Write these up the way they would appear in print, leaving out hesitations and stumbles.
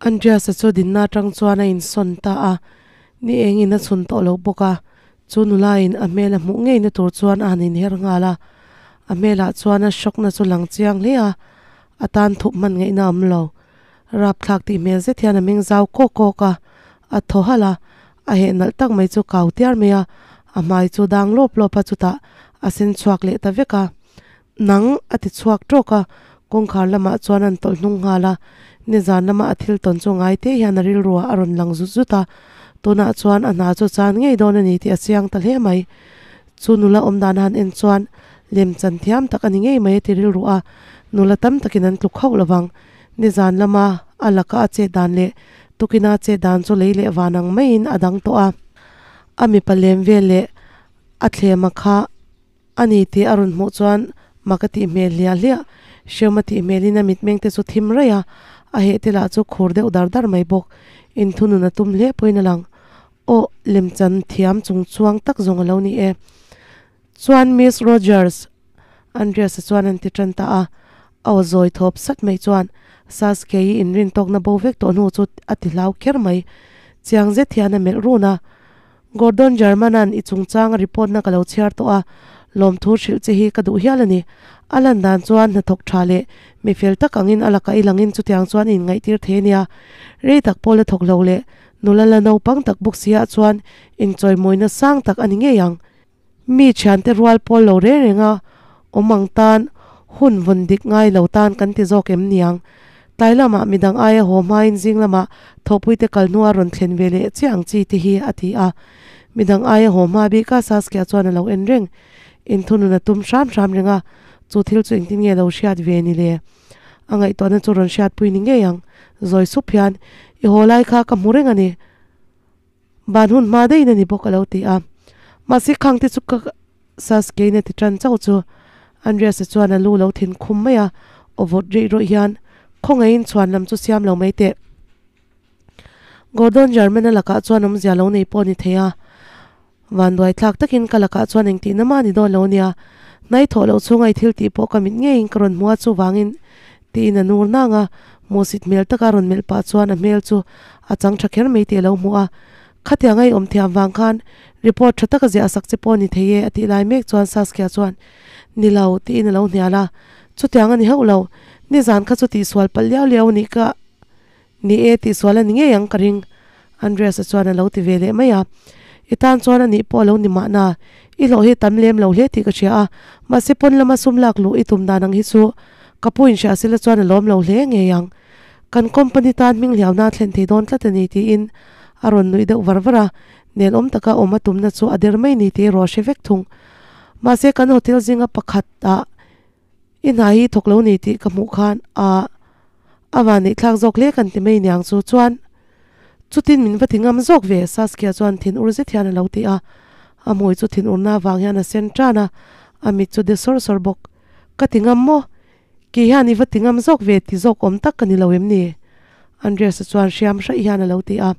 Andreas-a chu dinna atang chuan a insawn ta a, ni engin a chhun tawh lo bawk a, chu nula in a hmel a hmuh ngeina tur chuan a han inher nghal a, a hmelah chuan a shock-na chu lang chiang hle a, a tan thup hman ngaihna a awm lo. Rapthlak tih hmel zet hian a meng zau kawk kawk a, a thaw halh a, a heh nalh tak mai chu kau tiar mai a, a hmai chu dang lawp lawp a chutah a sen chhuak leh ta vek a. Nang a ti chhuak tawk a, kawngkhar lamah chuan an tawlh hnung nghal a, nizan lama a thil tawn chu ngai te hian a rilruah a rawn lang zut zut a, tunah chuan a hna chu chan ngei dawn a ni tih a chiang ta hle mai. Chu nula awm dan han en chuan lem chan thiam tak a ni ngei mai a ti rilru a, nula tam takin an tluk hauh lovang. Nizan lama a laka a chet dan leh tukina a chet dan chu lei leh van ang maiin a dang tawh a, a mipa lem vel leh a thlema kha A ni tih a rawn hmuh chuan mak a tih hmel hliah hliah. Hreawm a tih hmelin a mitmeng te chu thim raih a, a heh te lah chu khur deuh dar dar mai bawk. Inthunun a tum hle pawhin a lang. Aw, lemchan thiam chung chuang tak zawng a lo ni e. Chuan Miss Rogers! Andreas-a chuan an ti tan ta a. A aw zawi thawp sat mai chuan Sasuke-i inrintawkna bo vek tawh hnu chu a ti hlau kher mai. Chiang zet hian a melh run a. Gordon German-a'n i chungchanga report na ka lo chhiar tawh a, lawmthu hrilh che hi ka duh hial a ni. A lan dan chuan hnathawk tha leh mi fel tak angin a laka i langin chutiang chuan i inngaihtir thei a nia. Rei tak pawh la thawk lo leh nula la naupang tak bawk si ah chuan inchawimawina sang tak a ni ngei ang. Mi thiante rual pawl lo reng reng a awm ang tan hun vawn dik ngai lo tan kan ti zawk em niang. Tlai lamah midang aia haw hmain zing lamah thawhpuite kal hnua rawn thlen ve leh chiah ang chi te hi a ti a. Midang aia haw hma bik a Saskia chuan a lo en reng. Inthunun a tum hram hram reng a, chu thil chu engtin nge lo hriat ve ni le? A ngaihtuahna chu rawn hriatpui ni ngei ang. Zawi sup hian, I haw lai kha ka hmu reng a ni. Ban hun hma daihin a ni bawk a lo ti a. Mahse khang te chu ka Sasuke-in a ti tan chauh chu Andreas-a chuan a lu lo thin khum mai a, aw vawt rih rawih hian khawngaihin chhuan lam chu siam lo mai teh. Gordon German-a lakah chuan awmzia lo nei pawh a ni thei a, vanduai thlak takin ka lakah chuan engtihna mah a ni dawn lo ania, hnai thawh loh chhunga i thil tih pawh ka mit ngeiin ka rawn hmu a chuvangin tiin a nur nang a, hmuhsit hmel taka rawn melh pah chuan a hmel chu a chang tha kher mai tih a lo hmu a, Khatiang a i awm thiam vang khan report tha taka ziah sak che pawh a ni thei e a tih lai mek chuan Saskia chuan Ni lo tiin a lo hnial a, chutiang a ni hauh lo, nizan kha chu tihsual palh liau liau a nih ka ni e tihsual a ni ngei ang ka ring Andreas-a chuan a lo ti ve leh mai a, I tan chuan a nih pawh a lo ni mahna, i hlawh hi tam lem lo hle tih ka hria a, mahse pawn lama sum lak luh i tum dan ang hi chu ka pu inhria sila chuan a lawm lo hle ngei ang. Kan company tan hming hliauna a thlen thei dawn tlat a ni tiin a rawn nuih deuh var var a, nelawm taka awm a tumna chu a der mai ni tih erawh a hre vek thung. Mahse kan hotel zinga pakhat ah i hna hi thawk lo ni tih ka hmuh khan a a van thlak zawk hle kan ti mai niang chu chuan chutin min va ti ngam zawk ve Saskia chuan thin ur zet hian a lo ti a, a hmui chu thin urna avang hian a sen tan a, a mit chu de sawr sawr bawk. Ka ti ngam maw? Kei hian i va ti ngam zawk ve ti zawk awm tak ka ni lo em ni? Andreas-a chuan hriam hraih hian a lo ti a.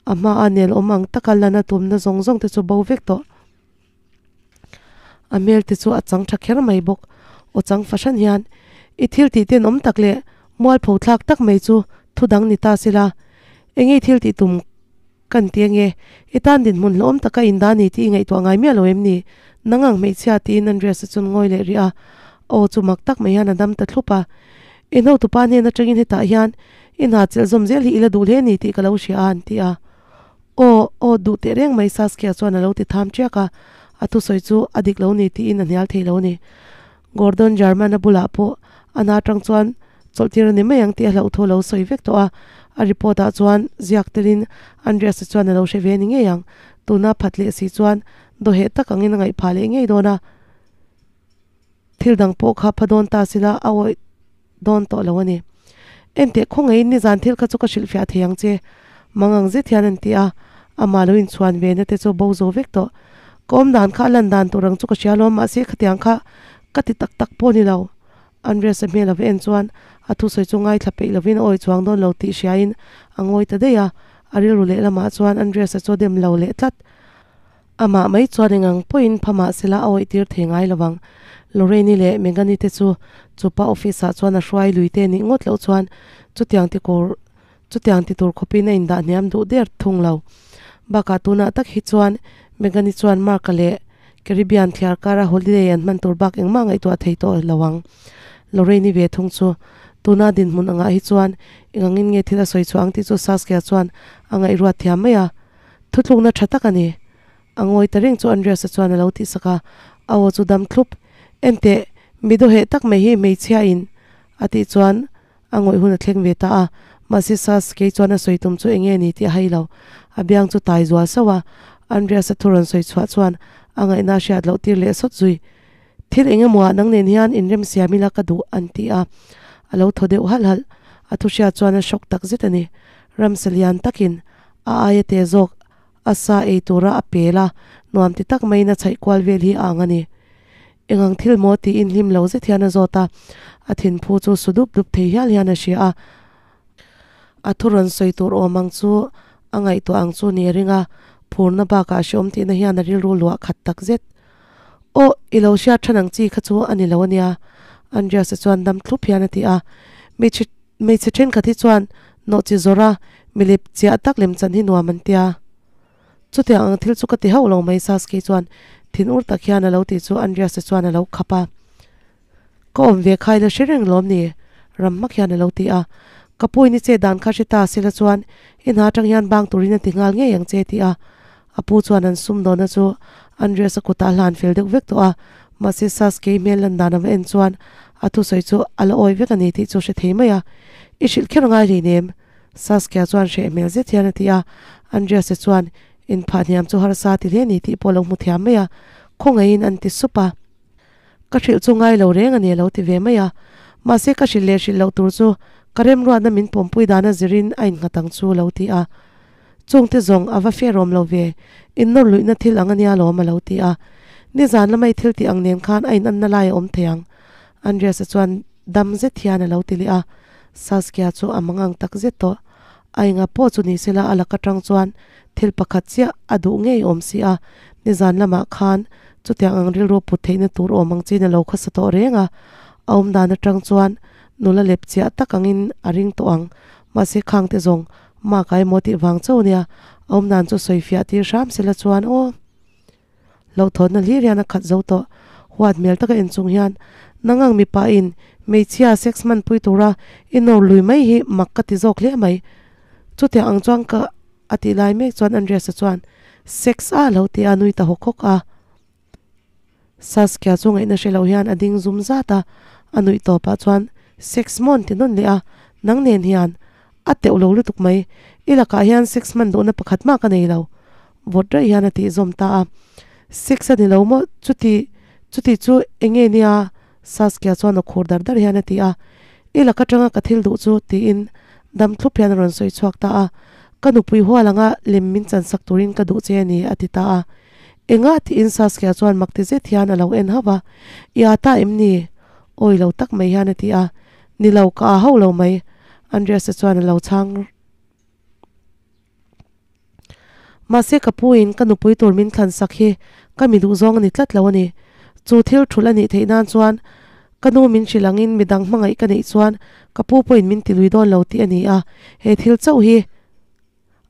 A hmaa nel awm ang taka lan a tumna zawng zawng te chu bo vek tawh. A hmel te chu a chang tha kher mai bawk. Aw chang fahran hian, I thil tih ten awm tak leh mualpho thlak tak mai chu thu dang ni ta sela. Enge i thil tih tum Kan ti ange, i tan dinhmun hlawm taka in dah ni tih i ngaihtuah ngai miah lo em ni? Nang ang hmeichhia tiin Andreas-a chuan ngawi leh rih a, aw chu mak tak mai hian a dam ta thlup a. I hnotupa hnen atangin hetah hian i hna chelh zawm zel hi i la duh hle ni tih ka lo hria a an ti a. Aw, aw duh teh reng mai Saskia chuan a lo ti tham tiak a, a thusawi chu a dik lo ni tiin a hnial thei lo ni. Gordon German-a bulah pawh a hna atang chuan chawlhtir a ni mai ang tih a hlauh thu a lo sawi vek tawh a, a report ah chuan ziak telin Andreas-a chuan a lo hre ve ni ngei ang. Tuna phat leh si chuan dawheh tak angin a ngaih phah leh ngei dawn a, thil dang pawh kha pha dawn ta sila a awih dawn tawh lo a ni. Enteh khawngaihin nizan thil kha chu ka hrilhfiah thei ang che, mangang zet hian an ti a, amah lo inchhuan ve na te chu bo zo vek tawh. Ka awm dan kha a lan dan tur ang chu ka hria alawm mahse khatiang kha ka ti tak tak pawh a ni lo. Andreas-a hmel a va en chuan a thusawi chu ngaithla peih lovin a awi chuang dawn lo tih hriain a ngawi ta daih a, a rilru lehlamah chuan Andreas-a chu a dem lo leh tlat. Amah mai chuan engang pawhin pha mah sela a awih tir thei ngai lovang. Lorraine-i leh Megan-i te chu chupa office-ah chuan a hruai lui te nih ngawt loh chuan chutiang ti kawr. Chutiang ti tur khawpin a indah hniam duh der thung lo. Bakah tunah tak hi chuan Megan-i chuan Mark-a leh Caribbean thliar kara holiday an hman tur bak engmah ngaihtuah thei tawh lo ang. Lorraine-i ve thung chu tuna dinhmun angah hi chuan engangin nge thil a sawi chhuah ang tih chu Saskia chuan a ngaihruat thiam mai a. Thutlukna tha tak a ni. A ngawi ta reng chu Andreas-a chuan a lo tihsak a, a aw chu dam thlup. Enteh, mi dawheh tak mai hi hmeichhia in a tih chuan a ngawih hun a thleng ve ta a. Mahse Sas kei chuan a sawi tum chu enge ni tih a hai lo. A biang chu tai zual sauh a, Andreas-a thu rawn sawi chhuah chuan a ngaihna a hriat loh tir leh sawt zui. Thil eng emaw ah nang nen hian inrem siam ila ka duh an ti a, a lo thaw deuh halh halh. A thu hriat chuan a shock tak zet a ni. Ramsa lian takin a aia te zawk a sa ei tura a pel a, nuam ti tak maiin a chhaih kual vel hi a ang a ni. Eng ang thil maw tiin hlim lo zet hian a zawt a, a thinphu chu su dup dup thei hial hian a hria a. A thu rawn sawi tur awm ang chu a ngaihtuah ang chu ni a ring a, phurna bakah a hreawm tihna hian a rilru luah khat tak zet. Aw, i lo hriat than ang chi kha chu a ni lo a nia, Andreas-a chuan dam thlup hian a ti a. Hmeichhe hmeichhe thenkhat hi chuan nawhchi zawrh a, milip chiah tak lemchan hi nuam an tia. Chutiang ang thil chu ka ti hauh lo mai Saskia chuan thin ur tak hian a lo tih chu Andreas-a chuan a lo khap a. Ka awm ve kha i la hre reng lawm ni? Ram hmak hian a lo ti a. Ka pu in i chet dan kha hre ta sela chuan i hna atang hian bang turin a ti nghal ngei ang che ti a. A pu chuan an sum dawhna chu Andreas-a kutah a hlan fel deuh vek tawh a, mahse Sasuke hmel lan dan a va en chuan a thusawi chu a la awi vek a ni tih chu hre thei mai a. I hrilh kher ngai hlei nem? Saskia chuan hreh hmel zet hian a ti a. Andreas-a chuan inphah hniam chu harsa ti hle a ni tih pawh a lo hmu thiam mai a, khawngaihin an ti sup a. Ka hrilh chu ngai lo reng a ni a lo ti ve mai a. Mahse ka hrilh leh hrilh loh tur chu ka remruatna min pawmpui dana zirin a innghat ang chu lo ti a. Chungte zawng a va fair awm lo ve, innawr luihna thil ang a nia lawm a lo ti a. Nizan lamai thil tih ang nen khan a inanna lai a awm thei ang. Andreas-a chuan dam zet hian a lo ti leh a. Saskia chu a mangang tak zet tawh. A enga pawh chu ni sela a lak atang chuan thil pakhat chiah a duh ngei awm si a, nizan lamah khan chutiang ang rilru put theihna tur awm ang chin a lo khawsa tawh reng a, a awm dan atang chuan nula lep chiah tak angin a ring tawh ang. Mahse khangte zawng mak a emaw tih vang chauh nia, a awm dan chu sawi fiah tir hram sela chuan aw. Hlauhthawnna hlir hian a khat zo tawh. Huat hmel taka en chung hian, Nangang mipa in hmeichhia sex hmanpui tura i nawr lui mai hi mak ka ti zawk hle mai. Chutiang ang chuan ka a tih lai mek chuan Andreas-a chuan, Sex a lo ti a nui ta hawk hawk a. Saskia chu ngaihna hre lo hian a ding zum zat a, a nuih tawpah chuan, Sex mawn ti nawn leh a, nang nen hian a teuh lo lutuk mai. I lakah hian sex hman duhna pakhat mah ka nei lo. Vawt raih hian a tih zawm ta a. Sex a ni lo maw? Chuti, chuti chu eng nge nia? Saskia chuan aw khur dar dar hian a ti a. I lak atanga ka thil duh chu tiin dam thlup hian a rawn sawi chhuak ta a. Ka nupui hual anga lem min chan sak turin ka duh che a ni a ti ta a. Engah tiin Saskia chuan mak ti zet hian a lo en hauh a. I â ta em ni? Awi lo tak mai hian a ti a. Ni lo, ka â hauh lo mai. Andreas-a chuan a lo chhang. Mahse ka pu in ka nupui tur min thlan sak hi ka mi duh zawng a ni tlat lo a ni. Chu thil thulh a nih theih nan chuan ka nu min hrilh angin midang hmangaih ka neih chuan ka pu pawhin min ti lui dawn lo tih a ni a, he thil chauh hi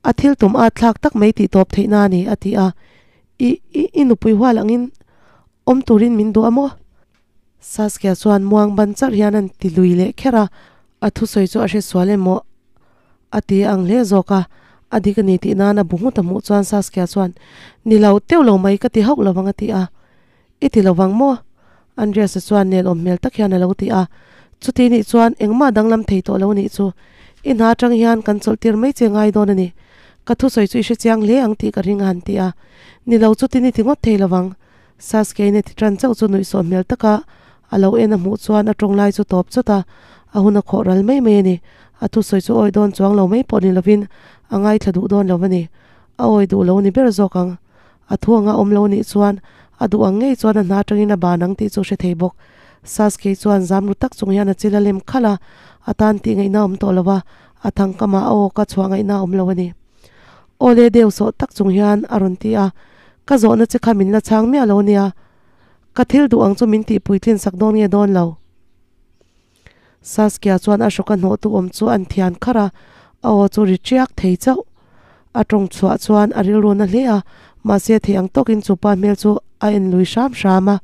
a thil tum at thlak tak mai tih tawp theih na a ni a ti a. I, i, i nupui hual angin awm turin min duh a maw? Saskia chuan muang ban charh hian an ti lui leh kher a, a thusawi chu a hre sual emaw a ti ang hle zawk a, a dik a ni tih nan a bu nghut a hmuh chuan Saskia chuan, Ni lo, teuh lo mai ka ti hauh lo vang a ti a. I ti lo vang maw? Andreas-a chuan nelawm hmel tak hian a lo ti a. Chuti nih chuan engmah danglam thei tawh lo nih chu. I hna atang hian kan chawlh tir mai che ngai dawn a ni. Ka thusawi chu i hre chiang hle ang tih ka ring a han ti a. Ni lo, chuti ni ti ngawt thei lo vang. Sasuke-in a ti tan chauh chu nuihsawh hmel taka a lo en a hmuh chuan a tawng lai chu tawp chawt a, a hun a khawh ral mai mai a ni. A thusawi chu awi dawn chuang lo mai pawh ni lovin a ngaithla duh dawn lo a ni. A awi duh lo ni ber zawk ang. A thu anga awm lo nih chuan a duh ang ngei chuan a hna atangin a ban ang tih chu hre thei bawk. Sasuke chuan zam ru tak chung hian a chil a lem khalh a, a tan tih ngaihna a awm tawh lo a, a thangkamah a aw ka chhuah ngaihna a awm lo a ni. Awle deuh sawh tak chung hian a rawn ti a, Ka zawhna che kha min la chhang miah lo nia, ka thil duh ang chu min tih puitlin sak dawn nge dawn lo? Saskia chuan a hrawk a hnawhtu awm chu an thian kharh a, A aw chu ri ṭiak thei chauh. A ṭawng chhuah chuan a rilru na hle a, mahse thei ang tawkin chu pa hmel chu a en lui hram hram a.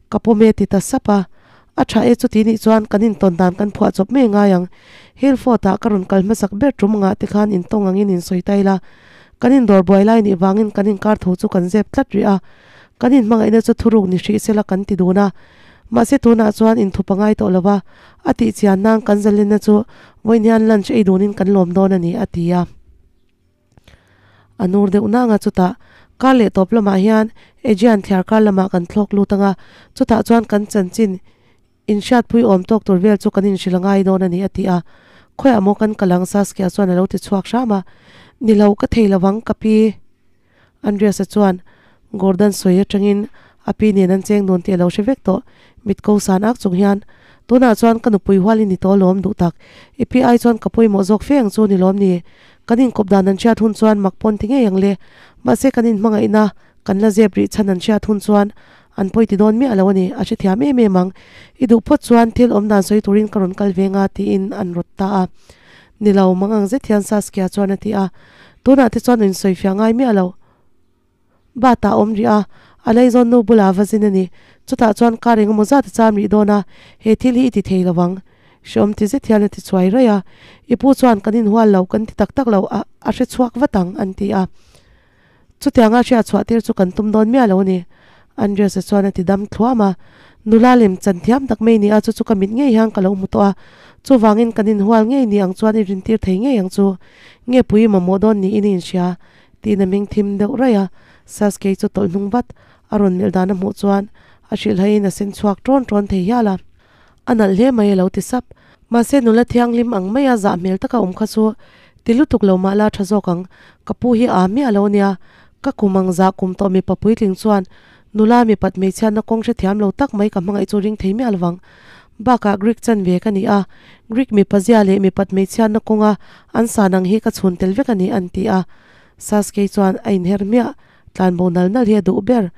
Ka pawm e ti ta sap a. A ṭha e chuti nih chuan kan intawn dan kan phuah chawp mai ngai ang. Hillfort ah ka rawn kal hmasak ber ṭum angah te khan intawng angin insawi ta ila. Kan indawr buai lai nih vangin kan inkar tho chu kan zep tlat rih a. Kan inhmangaihna chu thuruk ni hrih sela kan ti dun a. Mahse tunah chuan inthup a ngai tawh lo va, a tih chian nan kan zalenna chu vawiin hian lunch ei dunin kan lawm dawn a ni, a ti a. A nur deuh nang a, chutah kar leh tawp lamah hian Aegean thliar kar lamah kan thlawk lut ang a, chutah chuan kan chanchin inhriatpui awm tawk tur vel chu kan inhrilh a ngai dawn a ni, a ti a. Khawiah maw kan kal ang? Saskia chuan a lo ti chhuak hram a. Ni lo, ka thei lo ang, ka pi. Andreas-a chuan Gordon sawi atangin a pi nen an cheng dawn tih a lo hre vek tawh. Mit ko san ak chung hian, Tunah chuan ka nupui hual i ni tawh lawm duh tak. I pi ai chuan ka pawimawh zawk fe ang chu ni lawm ni? Kan inkawp dan an hriat hun chuan mak pawn ti ngei ang le. Mahse kan inhmangaihna kan la zep rih chhan an hriat hun chuan an pawi ti dawn miah lo a ni. A hrethiam em em ang. I duh phawt chuan thil awm dan sawi turin ka rawn kal ve nga tiin an rawt ta a. Ni lo, mang ang zet hian Saskia chuan a ti a. Tunah te chuan insawi fiah ngai miah lo. Bat ah awm rih a, a leizawn nu bulah va zin a ni. Chutah chuan kar engemaw zat a cham rih dawn a, he thil hi i ti thei lo ang. Hreawm ti zet hian a ti chuai raih a. I pu chuan kan inhual lo, kan ti tak tak lo, a a hre chhuak vat ang, an ti a. Chutianga hriat chhuah tir chu kan tum dawn miah lo a ni. Andreas-a chuan a ti dam thluam a. Nula lem chan thiam tak mai ni a, chu chu ka mit ngei hian ka lo hmu tawh a. Chuvangin kan inhual ngei ni ang chuan i rintir thei ngei ang chu. Nge pui i mamawh dawn niin i inhria? tiin a meng thim deuh raih a. Sasuke chu tawlh hnung vat a rawn melh dan a hmuh chuan a hrilhhaiin a sen chhuak ṭawn ṭawn thei hial a. A nalh hle mai a lo ti sap. Mahse nula thianghlim ang maia zah hmel taka awm kha chu ti lutuk lo mah la tha zawk ang. Ka pu hi aa miah lo nia. Ka kum ang zah kum tawh mipa puitling chuan nula mipat hmeichhiatna kawng hrethiam lo tak mai ka hmangaih chu ring thei miah lovang. Bakah Greek chanve ka ni a, Greek mipa zia leh mipat hmeichhiatna kawnga an san ang hi ka chhun tel vek a ni an ti a. Sasuke chuan a inher hmiah, tlanbo nal nal hi a duh ber.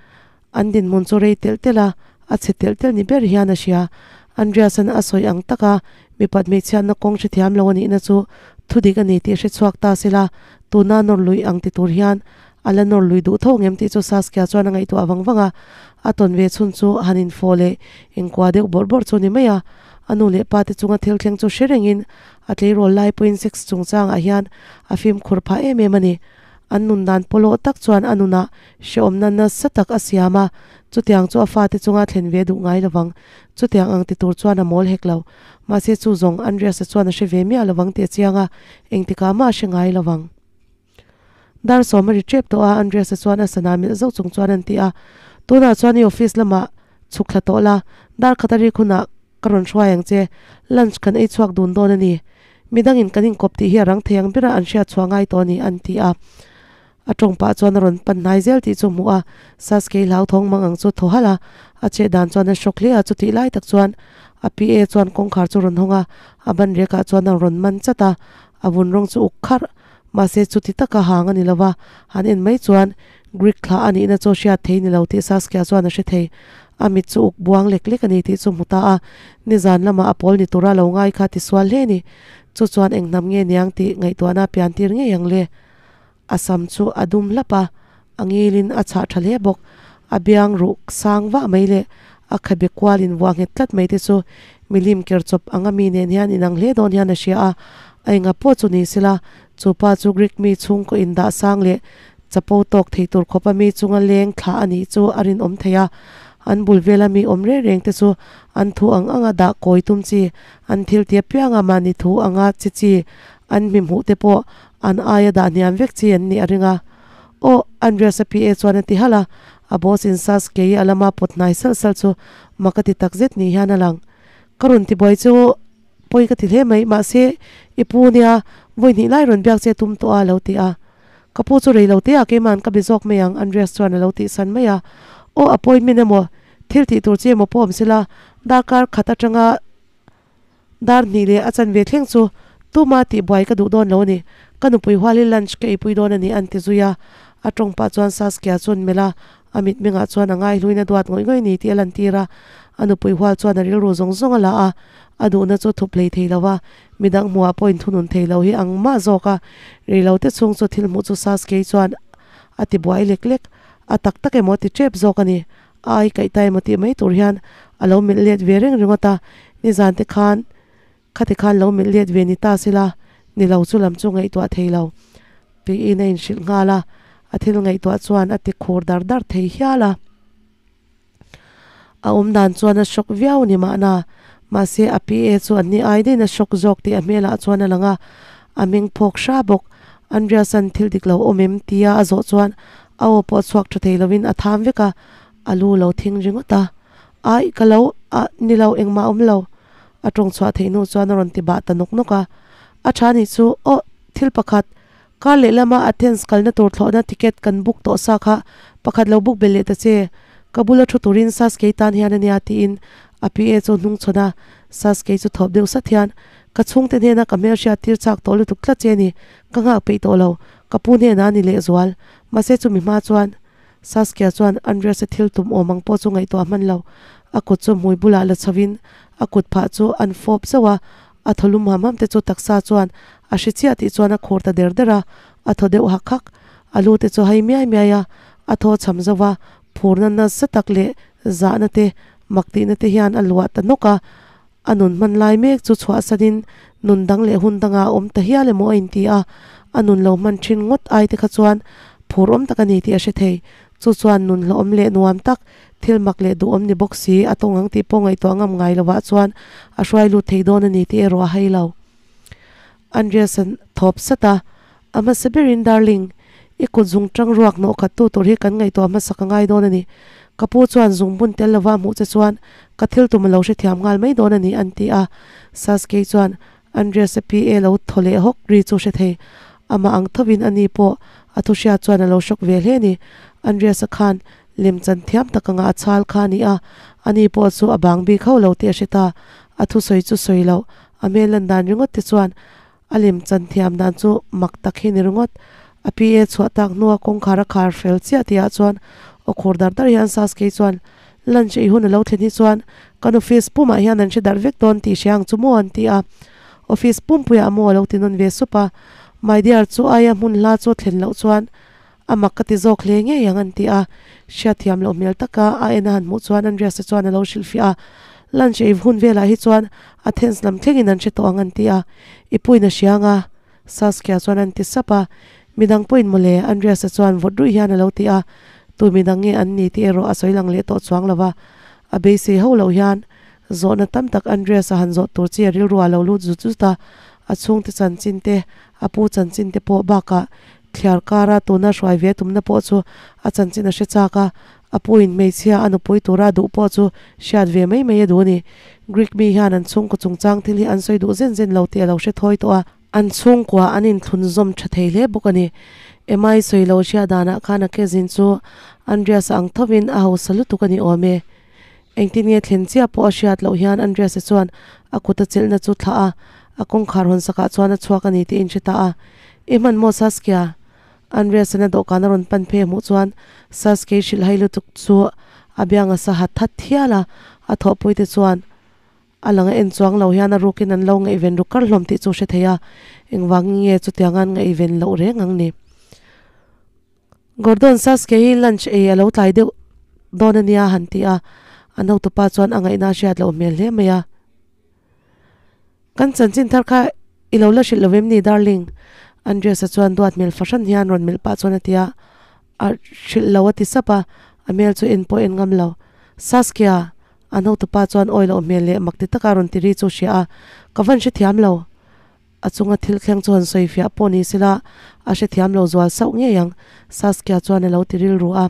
An dinhmun chu rei telh telh a, a chhe telh telh ni ber hian a hria. Andreas-a'n a sawi ang taka mipat hmeichhiatna kawng hrethiam lo a nihna chu thudik a ni tih hre chhuak ta sela, tuna nawr lui ang ti tur hian a la nawr lui duh tho ngem tih chu Saskia chuan a ngaihtuah vang vang a. A tawn ve chhun chu han infawh leh inkua deuh bawrh bawrh chu ni mai a. A nu leh pa te chunga thil thleng chu hre rengin a tleirawl lai pawhin sex chungchangah hian a fimkhur phah em em a ni. An nun dan pawlawh tak chuan a nunah hrehawmna nasa tak a siam a, chutiang chu a fate chunga thlen ve duh ngai lovang. Chutiang ang ti tur chuan a mawl hek lo. Mahse chu zawng Andreas-a chuan a hre ve miah lovang tih a chiang a, engtikah mah a hre ngai lovang. Dar sawm a ri tep tawh a, Andreas-a chuan a sana milh zauh chung chuan an ti a, Tunah chuan i office lamah chhuk thla tawh la, dar khat a rik hunah ka rawn hruai ang che, lunch kan ei chhuak dun dawn a ni. Midangin kan inkawp tih hi a rang thei ang bera an hriat chhuah ngai tawh a ni, an ti a. A tawng pah chuan a rawn pan hnai zel tih chu hmuh a, Sasuke hlauthawng mang ang chu thaw halh a, a chet dan chuan a hrawk hle a, chutih lai tak chuan a PA chuan kawngkhar chu rawn hawng a, a ban rekah chuan a rawn man chat a, a vun rawng chu uk kharh. Mahse chuti taka hang a ni lo va, han en mai chuan Greek thla a nihna chu hriat thei ni lo tih Saskia chuan a hre thei. A mit chu uk buang lek lek a ni tih chu hmu ta a, nizan lamah a pawl ni tura lo ngai kha tisual hle a ni. Chu chuan eng hnam nge niang tih ngaihtuahna a pian tir ngei ang le. A sam chu a dum hlap a, a ngilin a chhah tha hle bawk. A biang ruh sang vah mai leh a khabe kual invuah nghet tlat mai te chu milim ker chawp anga mi nen hian inang hle dawn hian a hria a. A enga pawh chu ni sela, chu pa chu Greek mi chhungkaw indah sang leh chapo tawk thei tur khawpa mi chunga leng thlah a nih chu a rinawm thei a. An bul vela mi awm reng reng te chu an thu ang anga dah kawi tum chi, an thil ti apianga mahni thu anga chi chi, an hmihmuh te pawh an aia dah hniam vek chi an nih a ring a. Aw, Andreas-a PA chuan a ti halh a, a boss in Sasuke i a lama pawt hnai salh salh chu mak a ti takzet ni hian a lang. Ka rawn ti buai chu pawi ka ti hle mai, mahse i pu nia vawi hnih lai rawn biak che tum tawh a, a lo ti a. Ka pu chu rei lo te ah keima'n ka be zawk mai ang, Andreas chuan a lo tih san mai a. Aw, appointment emaw, thil tih tur chi emaw pawh awm sela, darkar khat atanga Dar hnih leh a chanve thleng chu tuma tihbuai ka duh dawn lo a ni. Ka nupui hual hi lunch ka eipui dawn a ni an ti zui a. A tawng pah chuan Saskia chuan melh a, a mitmengah chuan a ngaihluin a duat ngawih ngawih a ni tih a lantir a. A nupui hual chuan a rilru zawng zawng a la a, a duhna chu thup hlei thei lo va, midang hmuhah pawh inthunun thei lo hi ang mah zawk a, rei lo te chhung chu thil hmuh chu Sasuke chuan a ti buai lek lek, a tak tak emaw ti tep zawk a ni. A ai kaih ta emaw tih mai tur hian a lo melh let ve reng ringawt a, nizan te khan khati khan lo melh let ve ni ta sila, ni lo chu lam chu ngaihtuah thei lo tiin a inhrilh nghal a, a thil ngaihtuah chuan a ti khur dar dar thei hial a. A awm dan chuan a shock viau ni mahna, mahse a PA chu an ni ai daih in a shock zawk tih a hmelah chuan a lang a, a meng phawk hra bawk. Andreas-a'n thil dik lo awm em tia a zawh chuan a aw pawh chhuak tha thei lovin a tham vek a, a lu lo thing ringawt a. Aih ka lo a ni lo engmah awm lo a tawng chhuah theih hnu chuan a rawn ti bah ta nawk nawk a. A tha nih chu aw thil pakhat Kar lehlama Athens kalna tur thlawhna ticket kan book tawh sa kha pakhat lo book belh leh ta che. Ka bula thu turin Saskei tan hian a nia tiin a PA chu hnung chhawn a. Saskei chu thawp deuh sat hian, Ka chhungte hnena ka hmelhriat tir chak tawh lutuk tlat che ni, ka nghak peih tawh lo, ka pu hnenah a ni lehzual. Mahse chumi hma chuan Saskia chuan Andreas-a thil tum awm ang pawh chu ngaihtuah hman lo. A kut chu hmui bulah la chho in a kut phah chu an fawp zauh a, a thaw lum ham ham te chu taksa chuan a hre chiah tih chuan a khur ta der der a, a thaw deuh hak hak. A lu te chu hai miai miai a, a thaw cham zauh a, phurna nasa tak leh zahna te, mak tihna te hian a luah ta nawk a. A nun hman lai mek chu chhuahsanin nun dang leh hun dangah a awm ta hial emaw a inti a, a nun lo hman thin ngawt ai te kha chuan phur awm tak a ni tih a hre thei. Chu chuan nun hlawhawm leh nuam tak, thil mak leh duhawm ni bawk si a tawng ang tih pawh ngaihtuah ngam ngai lovah chuan a hruai lut thei dawn a ni tih erawh a hai lo. Andreas-a'n thawp sat a, A hmasa berin darling, i kut zung tang ruak hnawh khat tu tur hi kan ngaihtuah hmasak a ngai dawn a ni. Ka pu chuan zung bun tel lova hmuh che chuan ka thil tum a lo hrethiam nghal mai dawn a ni an ti a. Sasuke chuan Andreas-a PA lo thaw leh hawk ri chu hre thei. Amah ang thovin ani pawh a thu hriat chuan a lo hrawk ve hle a ni. Andreas-a khan lemchan thiam tak anga a chhal kha a ni a, ani pawh chu a bang bik hauh lo tih a hre ta. A thusawi chu sawi loh, a hmel lan dan ringawt te chuan A lem chan thiam dan chu mak tak hi ni ringawt. A PA chhuah tak hnua kawngkhar a khar fel chiah tihah chuan aw khur dar dar hian Sasuke chuan lunch ei hun a lo thlen hi chuan kan office pumah hian an hre darh vek dawn tih hria ang chu maw an ti a. Office pumpuiah maw a lo ti nawn ve sup a. My dear chu aia hmun hla chu thlen loh chuan a mak ka ti zawk hle ngei ang an ti a. Hriatthiam loh hmel taka a en a han hmuh chuan Andreas-a chuan a lo hrilhfiah a. Lunch ei hun velah hi chuan Athens lam thlengin an hre tawh ang an ti a, i puin a hriang a, Saskia chuan an ti sap a. Midang pawhin mawle, Andreas-a chuan vawt ruih hian a lo ti a, tu midang nge an ni tih erawh a sawi lang leh tawh chuang lo va. A beisei ho loh hian zawhna tam tak Andreas-a han zawh tur chi a rilru ah lo lut zut zut a, a chhungte chanchin te, a pu chanchin te pawh bakah thliar kara tuna hruai ve tumna pawh chu a chanchin a hre chak a, A puin hmeichhia a nupui tura a duh pawh chu hriat ve mai mai a duh a ni. Greek mi hian an chhungkaw chungchang thil hi an sawi duh zen zen lo tih a lo hre thawi tawh a. An chhungkua an inthlun zawm tha thei hle bawk a ni. Emma-i sawi lo hriat danah khan a kezin chu Andreas-a ang thovin a hausa lutuk a ni awm e. Engtin nge thlen chiah pawh a hriat loh hian Andreas-a chuan a kut a chelhna chu thlah a, a kawngkhar hawn sakah chuan a chhuak a ni tih a inhre ta a. I hman maw Saskia? Andreas-an a dawhkan a rawn pan phei a hmuh chuan Sasuke hrilh hai lutuk chu a biang a sa hat hat thial a, a thawhpui te chuan a lang a en chuang lo hian a rukin an lo ngaihven ru kar hlawm tih chu hre thei a, engvangin nge chutianga an ngaihven loh reng ang ni. Gordon, Sasuke hi lunch ei a lo tlai deuh dawn a nia a han ti a, an hotupa chuan a ngaihna a hriat loh hmel hle mai a. Kan chanchin thar kha i lo la hrilh lo em ni darling? Andreas-a chuan duat hmel fahran hian rawn melh pah chuan a ti a, a hrilh lo a ti sap a, a hmel chu en pawh en ngam lo. Saskia! An hotupa chuan awi loh hmel leh mak ti taka rawn ti ri chu hria a, ka van hrethiam lo. A chunga thil thleng chu han sawi fiah pawh ni sela a hrethiam lo zual sauh ngei ang, Saskia chuan a lo ti rilru a.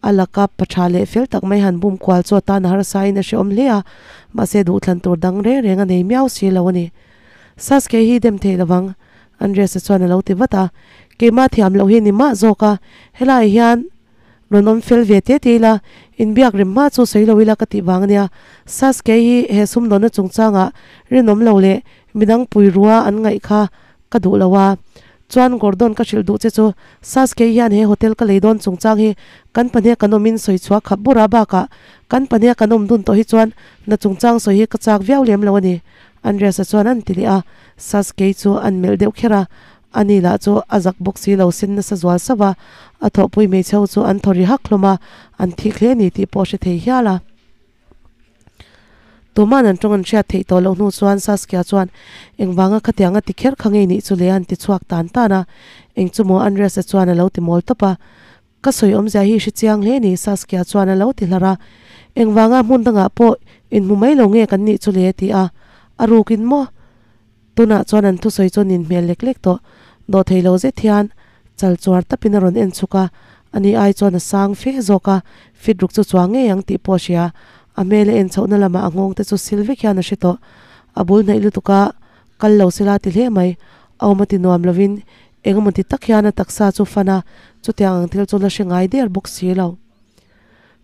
A laka pa tha leh fel tak mai han bum kual chu a tan a harsa in a hreawm hle a, mahse duhthlan tur dang reng reng a nei miau si lo a ni. Sasuke hi dem thei lovang, Andreas-a chuan a lo ti vat a. Keimah thiam loh hi ni mah zawk a, helaiah hian rawn awm fel ve te te ila, inbiak rem hma chu sawi lo ila ka tih vang a nia. Sasuke hi he sumdawnna chungchangah rinawm lo leh midang pui rua an ngaih kha ka duh lo a. Chuan Gordon ka hrilh duh che chu Sasuke hian he hotel ka lei dawn chungchang hi kan pahniha kan awmin sawi chhuah khap bur a bakah kan pahniha kan awm dun tawh hi chuan hna chungchang sawi hi ka chak viau lem lo a ni Andreas-a chuan an ti leh a, Sasuke chu an melh deuh kher a, ani lah chu a zak bawk si lo sen nasa zual sauh a, a thawhpui hmeichhe ho chu an thaw ri hak hlawm a, an thik hle a ni tih pawh a hre thei hial a. Tuman an tawng an hriat theih tawh loh hnu chuan Saskia chuan engvanga khatianga ti kher kha ngei nih chu le an ti chhuak tan tan a, eng chu maw Andreas-a chuan a lo ti mawl tawp a, Ka sawi awmzia hi i hre chiang hle ni Saskia chuan a lo ti hlar a, engvanga hmun dangah pawh inhmu mai lo nge kan nih chu le a ti a, a rukin maw? Tunah chuan an thusawi chu nin hmel lek lek tawh, dawhthei lo zet hian chal chuar tapin a rawn en chhuk a, ani ai chuan a sang fe zawk a, fit ruk chu chuang ngei ang tih pawh a hria, a hmel a en chhohna lamah a nghawng te chu sil vek hian a hre tawh, a bul hnaih lutuk a kal lo sela ti hle mai, a awm a ti nuam lovin engemaw ti tak hian a taksa chu fan a, chutiang ang thil chu la hre ngai der bawk si lo.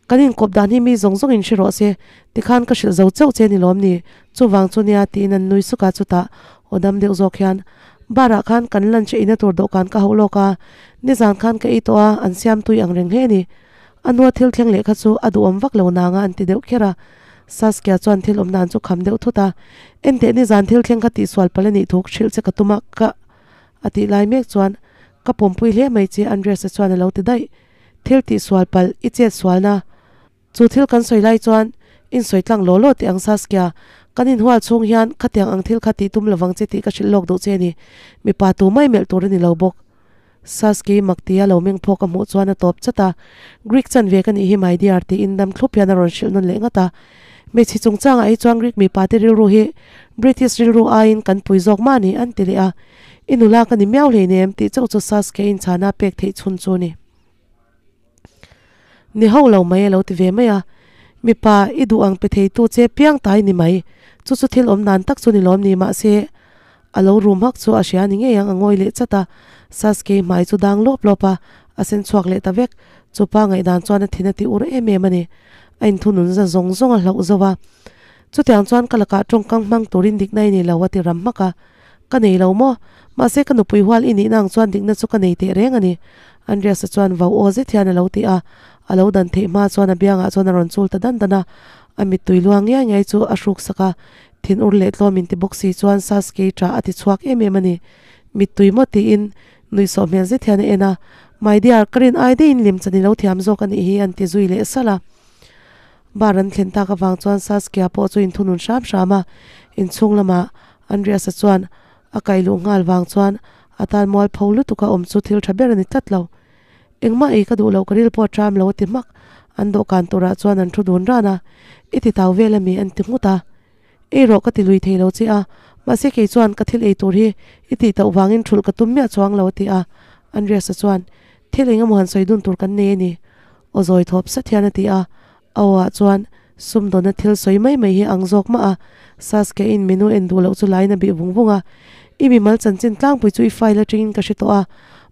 Kan inkawp dan hi mi zawng zawngin hre rawh se, tikhan ka hrilh zo chauh che ni lawm ni, chuvang chu nia tiin an nui suk a, chutah aw dam deuh zawk hian bar ah khan kan lunch eina tur dawhkan ka hauh lawk a, nizan khan ka ei tawh a, an siam tui ang reng hle a ni. A nua thil thleng leh kha chu a duhawm vak lo nanga an ti deuh kher a, Saskia chuan thil awm dan chu kham deuh thut a, Enteh nizan thil thleng kha tihsual palh a nih thu hrilh che ka tum a, ka a tih lai mek chuan ka pawmpui hle mai che Andreas-a chuan a lo ti daih. Thil tihsual palh i chet sualna. Chu thil kan sawi lai chuan in sawi tlang law law teh ang Saskia, kan inhual chhung hian khatiang ang thil kha tih tum lovang che tih ka hrilh lawk duh che a ni. Mipa tu mai melh tur a ni lo bawk. Saskia i mak tia lo meng phawk a hmuh chuan a tawp chat a, Greek chan ve ka nih hi my dear tiin dam thlup hian a rawn hrilh nawn leh ngat a. Hmeichhe chungchangah hi chuan Greek mipa te rilru hi British rilru aiin kan pui zawk mah a ni an ti leh a. I nula ka ni miau hleinem tih chauh chu Saskia inchhana pek theih chhun chu a ni. Ni ho lo mai a lo ti ve mai a, Mipa i duh ang pe theitu che piang tai ni mai, chu chu thil awm dan tak chu ni lawm ni mahse a lo rum hak chu a hria ni ngei ang a ngawi leh chat a, Sasuke hmai chu dang lawp lawp a, a sen chhuak leh ta vek, chu pa ngaihdan chuan a thin a ti ur em em a ni, a inthunun za zawng zawng a hlauh zo a, chutiang chuan ka lakah tawngkang hmang turin dikna i nei lo a ti ram hmak a. Ka nei lo maw? Mahse ka nupui hual i nihna ang chuan dikna chu ka nei teh reng a ni. Andreas-a chuan vau aw zet hian a lo ti a, a lo dan theih hma chuan a biangah chuan a rawn chul ta dan dan a, a mittui luang ngiai ngiai chu a hruk sak a, thinur leh tlawm inti bawk si chuan Sasuke ṭah a ti chhuak em em a ni. Mittui maw tiin nuihsawh hmel zet hian a en a, My dear, ka rin ai deihin lim chan i lo thiam zawk a nih hi an ti zui leh salh a. Bar an thlen tak avang chuan Saskia pawh chu inthunun hram hram a, inchhung lamah Andreas-a chuan a kaih luh nghal vang chuan a tan mualpho lutuk a awm chu thil tha ber a ni tlat lo. Engmah ei ka duh loh ka ril pawh a ṭam lo a ti hmak. An dawhkan turah chuan an thu dun ran a, I ti tau vel ami an ti nghut a. Ei rawh ka ti lui thei lo che a, mahse kei chuan ka thil ei tur hi i tih tauh vangin thulh ka tum miah chuang lo a ti a. Andreas-a chuan, Thil engemaw han sawi dun tur kan nei a ni. Aw zawi thawp sat hian a ti a, a aw ah chuan sumdawnna thil sawi mai mai hi ang zawk mah a, Sasuke in menu en duh loh chu lain a bih vung vung a, I mimal chanchin tlangpui chu i file atangin ka hre tawh a,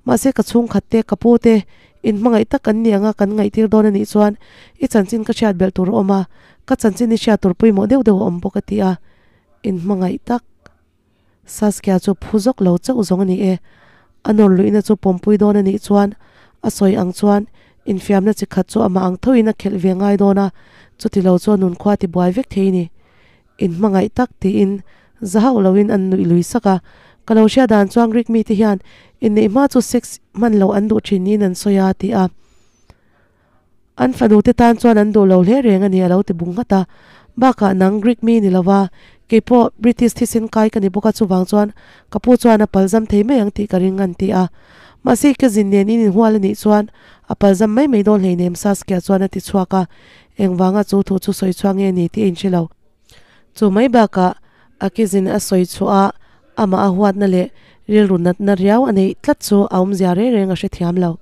mahse ka chhungkhat te, ka pu te, in hmangaih tak an ni anga kan ngaihtir dawn a nih chuan i chanchin ka hriat belh tur a awm a, ka chanchin i hriat tur pawimawh deuh deuh a awm bawk a ti a, in hmangaih tak. Saskia chu phu zawk lo chauh zawng a ni e. A nawr luihna chu pawmpui dawn a nih chuan a sawi ang chuan infiamna chi khat chu amah ang thoin a khelh ve ngai dawn a, chuti lo chuan nunkhua ti buai vek thei ni. Inhmangaih tak tiin za hauh loin an nuih lui sak a. Ka lo hria dan chuan Greek mite hian inneih hma chu sex hman loh an duh thin niin an sawi a, ti a. An fanute tan chuan an duh lo hle reng a ni a lo ti bung nghat a. Bakah nang Greek mi ni lova, kei pawh British thisen kai ka ni bawk a chuvang chuan ka pu chuan a palzam thei mai ang tih ka ring an ti a. Mahse ka zin nen in inhual a nih chuan a palzam mai mai dawn hleinem Saskia chuan a ti chhuak a. Engvanga chu thu chu sawi chhuak nge ni tih a inhre lo. Chu mai bakah a kizin a sawi chhuah a, amah a huatna leh rilru natna riau a neih tlat chu a awmzia reng reng a hrethiam lo.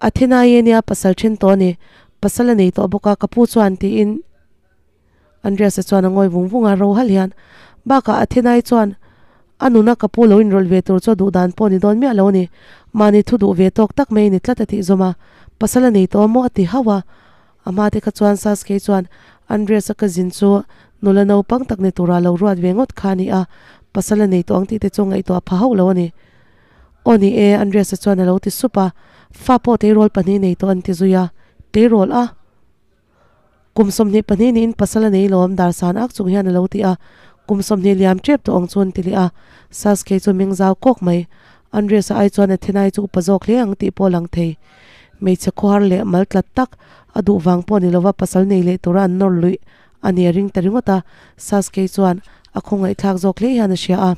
Athenae nia pasal then tawh a ni, pasal a nei tawh bawk a, ka pu chuan tiin Andreas-a chuan a ngawi vung vung a, ro halh hian bakah Athenae chuan a nuna ka pu lo inrawlh ve tur chu a duh dan pawh a ni dawn miah lo a ni, mahni thu duh ve tawk tak mai a ni tlat a tih zawm a, pasal a nei tawh maw a ti hauh a, a hma te kha chuan Sasuke chuan Andreas-a ka zin chu nula naupang tak ni tura lo ruat ve ngawt kha a ni a, pasal a nei tawh ang tih te chu ngaihtuah pha hauh lo a ni. Aw ni e, Andreas-a chuan a lo ti sup a, fa pawh tleirawl pahnih nei tawh an ti zui a, Tleirawl a? Kum 22 niin pasal a nei lawm, dar san ak chung hian a lo ti a, kum 20 liam tep tawh ang chu an ti leh a, Sasuke chu meng zau kawk mai, Andreas-a ai chuan Athenai chu upa zawk hle ang tih pawh a lang thei. Hmeichhe khawhar leh mal tlat tak, a duh vang pawh ni lova pasal nei leh tura an nawr luih a ni a ring ta ringawt a, Sasuke chuan a khawngaihthlak zawk hle hian a hria a.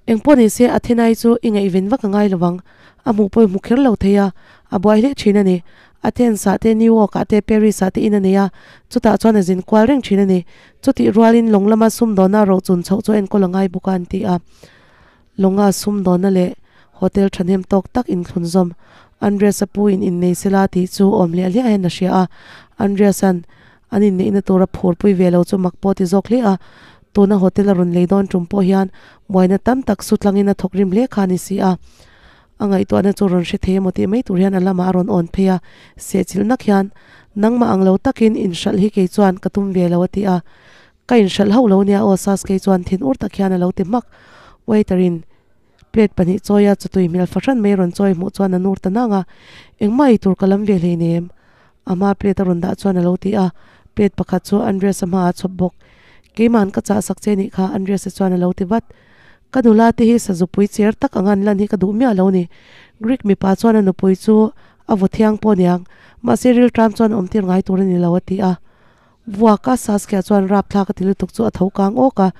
Engpawh ni se Athenai chu i ngaihven vak a ngai lo vang. A hmuh pawh i hmu kher lo thei a, a buai hle thin a ni. Athens ah te, New York ah te, Paris ah te in a nei a, chutah chuan a zin kual reng thin a ni. Chutih rualin lawng lama sumdawnna rochun chhoh chu enkawl a ngai bawk a an ti a. Lawnga sumdawnna leh hotel thahnem tawk tak inthlun zawm Andreas-a pu in innei sela tih chu awm hliah hliah hian a hria a. Andreas-a'n An inneihna tura phurpui ve lo chu mak pawh ti zawk hle a, tuna hotel a rawn lei dawn tum pawh hian buaina tam tak su tlangin a thawk rim hle kha a ni si a. A ngaihtuahna chu rawn hre thei emaw tih mai tur hian a lamah a rawn awn phei a, sehchilh nak hian, Nangmah ang lo takin inhralh hi kei chuan ka tum ve lo a ti a. Ka inhralh hauh lo nia aw Sasuke chuan thin ur tak hian a lo ti hmak. Waiter in plate pahnih chawi a chutui hmel fahran mai rawn chawi hmuh chuan a nur ta nang a, Engmah ei tur ka lam ve hleinem. A hma plate a rawn dah chuan a lo ti a, plate pakhat chu Andreas-a hmaah a chhawp bawk. Keima'n ka chah sak che nih kha Andreas-a chuan a lo ti vat. Ka nula te hi sazupui cher tak anga an lan hi ka duh miah lo ni. Greek mipa chuan a nupui chu a vaw thiang pawh niang, mahse rilṭam chuan awm tir ngai tur a ni lo a ti a. Vuaka Saskia chuan rapthlak a ti lutuk chu a tho kang awk a,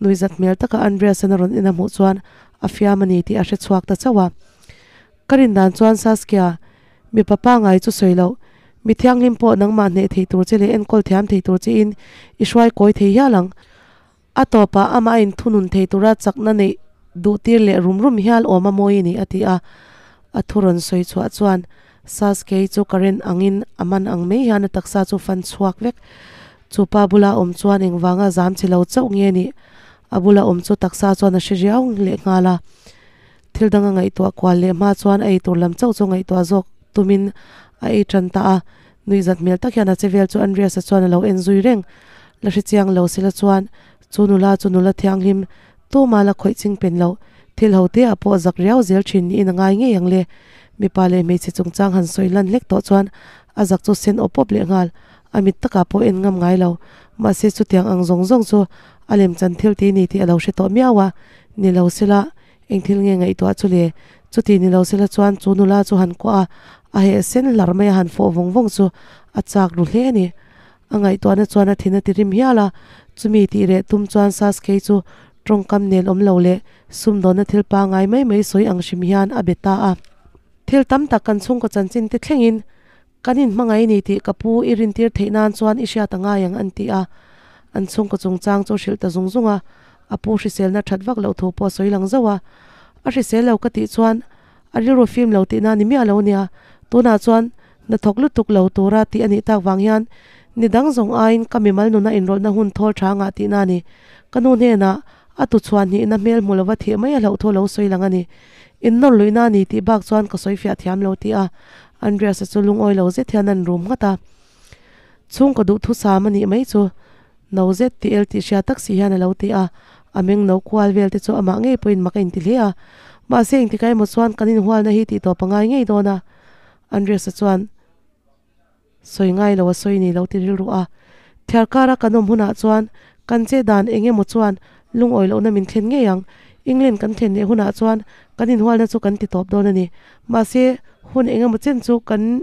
nuihzat hmel taka Andreas-an a rawn en a hmuh chuan a fiam a ni tih a hre chhuak ta chauh a. Ka rin dan chuan Saskia, mipa pangai chu sawi loh, mi thianghlim pawh nangmah hneh thei tur che leh enkawl thiam thei tur che in i hruai kawi thei hial ang. A tawpah amah a inthunun thei tura chakna neih duh tir leh rum rum hial awm a mawi a ni, a ti a. A thu rawn sawi chhuah chuan Sasuke chu current angin a man ang mai hian a taksa chu fan chhuak vek. Chu pa bula awm chuan engvanga zam che lo chauh nge nih? A bula awm chu taksa chuan a hre riau leh nghal a. Thil dang a ngaihtuah kual leh hma chuan a eitur lam chauh chu ngaihtuah zawk tumin a ei tan ta a, nuihzat hmel tak hian a che vel chu Andreas-a chuan a lo en zui reng. La hre chiang lo sela chuan chu nula chu nula thianghlim tuma la khawih ching pen loh thil ho te ah pawh zak riau zel thin niin a ngai ngei ang le. Mipa leh hmeichhe chungchang han sawi lan hlek tawh chuan a zak chu sen awp awp leh nghal, a mit takah pawh en ngam ngai lo. Mahse chutiang ang zawng zawng chu a lemchan thil ti ni tih a lo hre tawh miau a, ni lo sela Eng thil nge ngaihtuah chu le? Chuti ni lo sela chuan chu nula chu han kuah a, a heh sen hlar mai a han fawh vawng vawng chu a chak ru hle a ni. A ngaihtuahna chuan a thin a ti rim hial a, chumi tih reh tum chuan Sasuke chu tawngkam nel awm lo leh sumdawnna thil pangai mai mai sawi ang hrim hian a be ta a. Thil tam tak kan chhungkaw chanchin te thlengin kan inhmangaih ni tih ka pu i rintir theih nan chuan i hriat a ngai ang an ti a. An chhungkaw chungchang chu hrilh ta zung zung a, a pu hriselna that vak loh thu pawh a sawi lang zauh a. A hrisel lo ka tih chuan a rilru fim lo tihna a ni miah lo nia, tunah chuan hnathawk lutuk lo tura tih a nih tak vang hian ni dang zawng aiin ka mimal nuna inrawlhna hun thawl tha ngah tihna a ni. Ka nu hnenah a tuchhuan hnihna hmel hmu lova thih mai a hlauh thu lo sawi lang a ni. Innawr luihna a ni tih bak chuan ka sawi fiah thiam lo tih a Andreas-a chu lungawi lo zet hian an rum nghat a. Chhungkaw duhthusam a nih mai chu no zet tih el tih hria tak si hian a lo ti a, a meng no kual vel te chu amah ngei pawhin mak a inti hle a. Mahse engtikah emaw chuan kan inhualna hi tih tawp a ngai ngei dawn a. Andreas-a chuan sawi ngai lo a sawi ni lo ti rilru a. Thiar kara kan awm hunah chuan kan che dan eng emaw chuan lungawi lohna min thlen ngei ang. England kan thlen leh hunah chuan kan inhualna chu kan ti tawp dawn a ni. Mahse hun eng emaw chen chu kan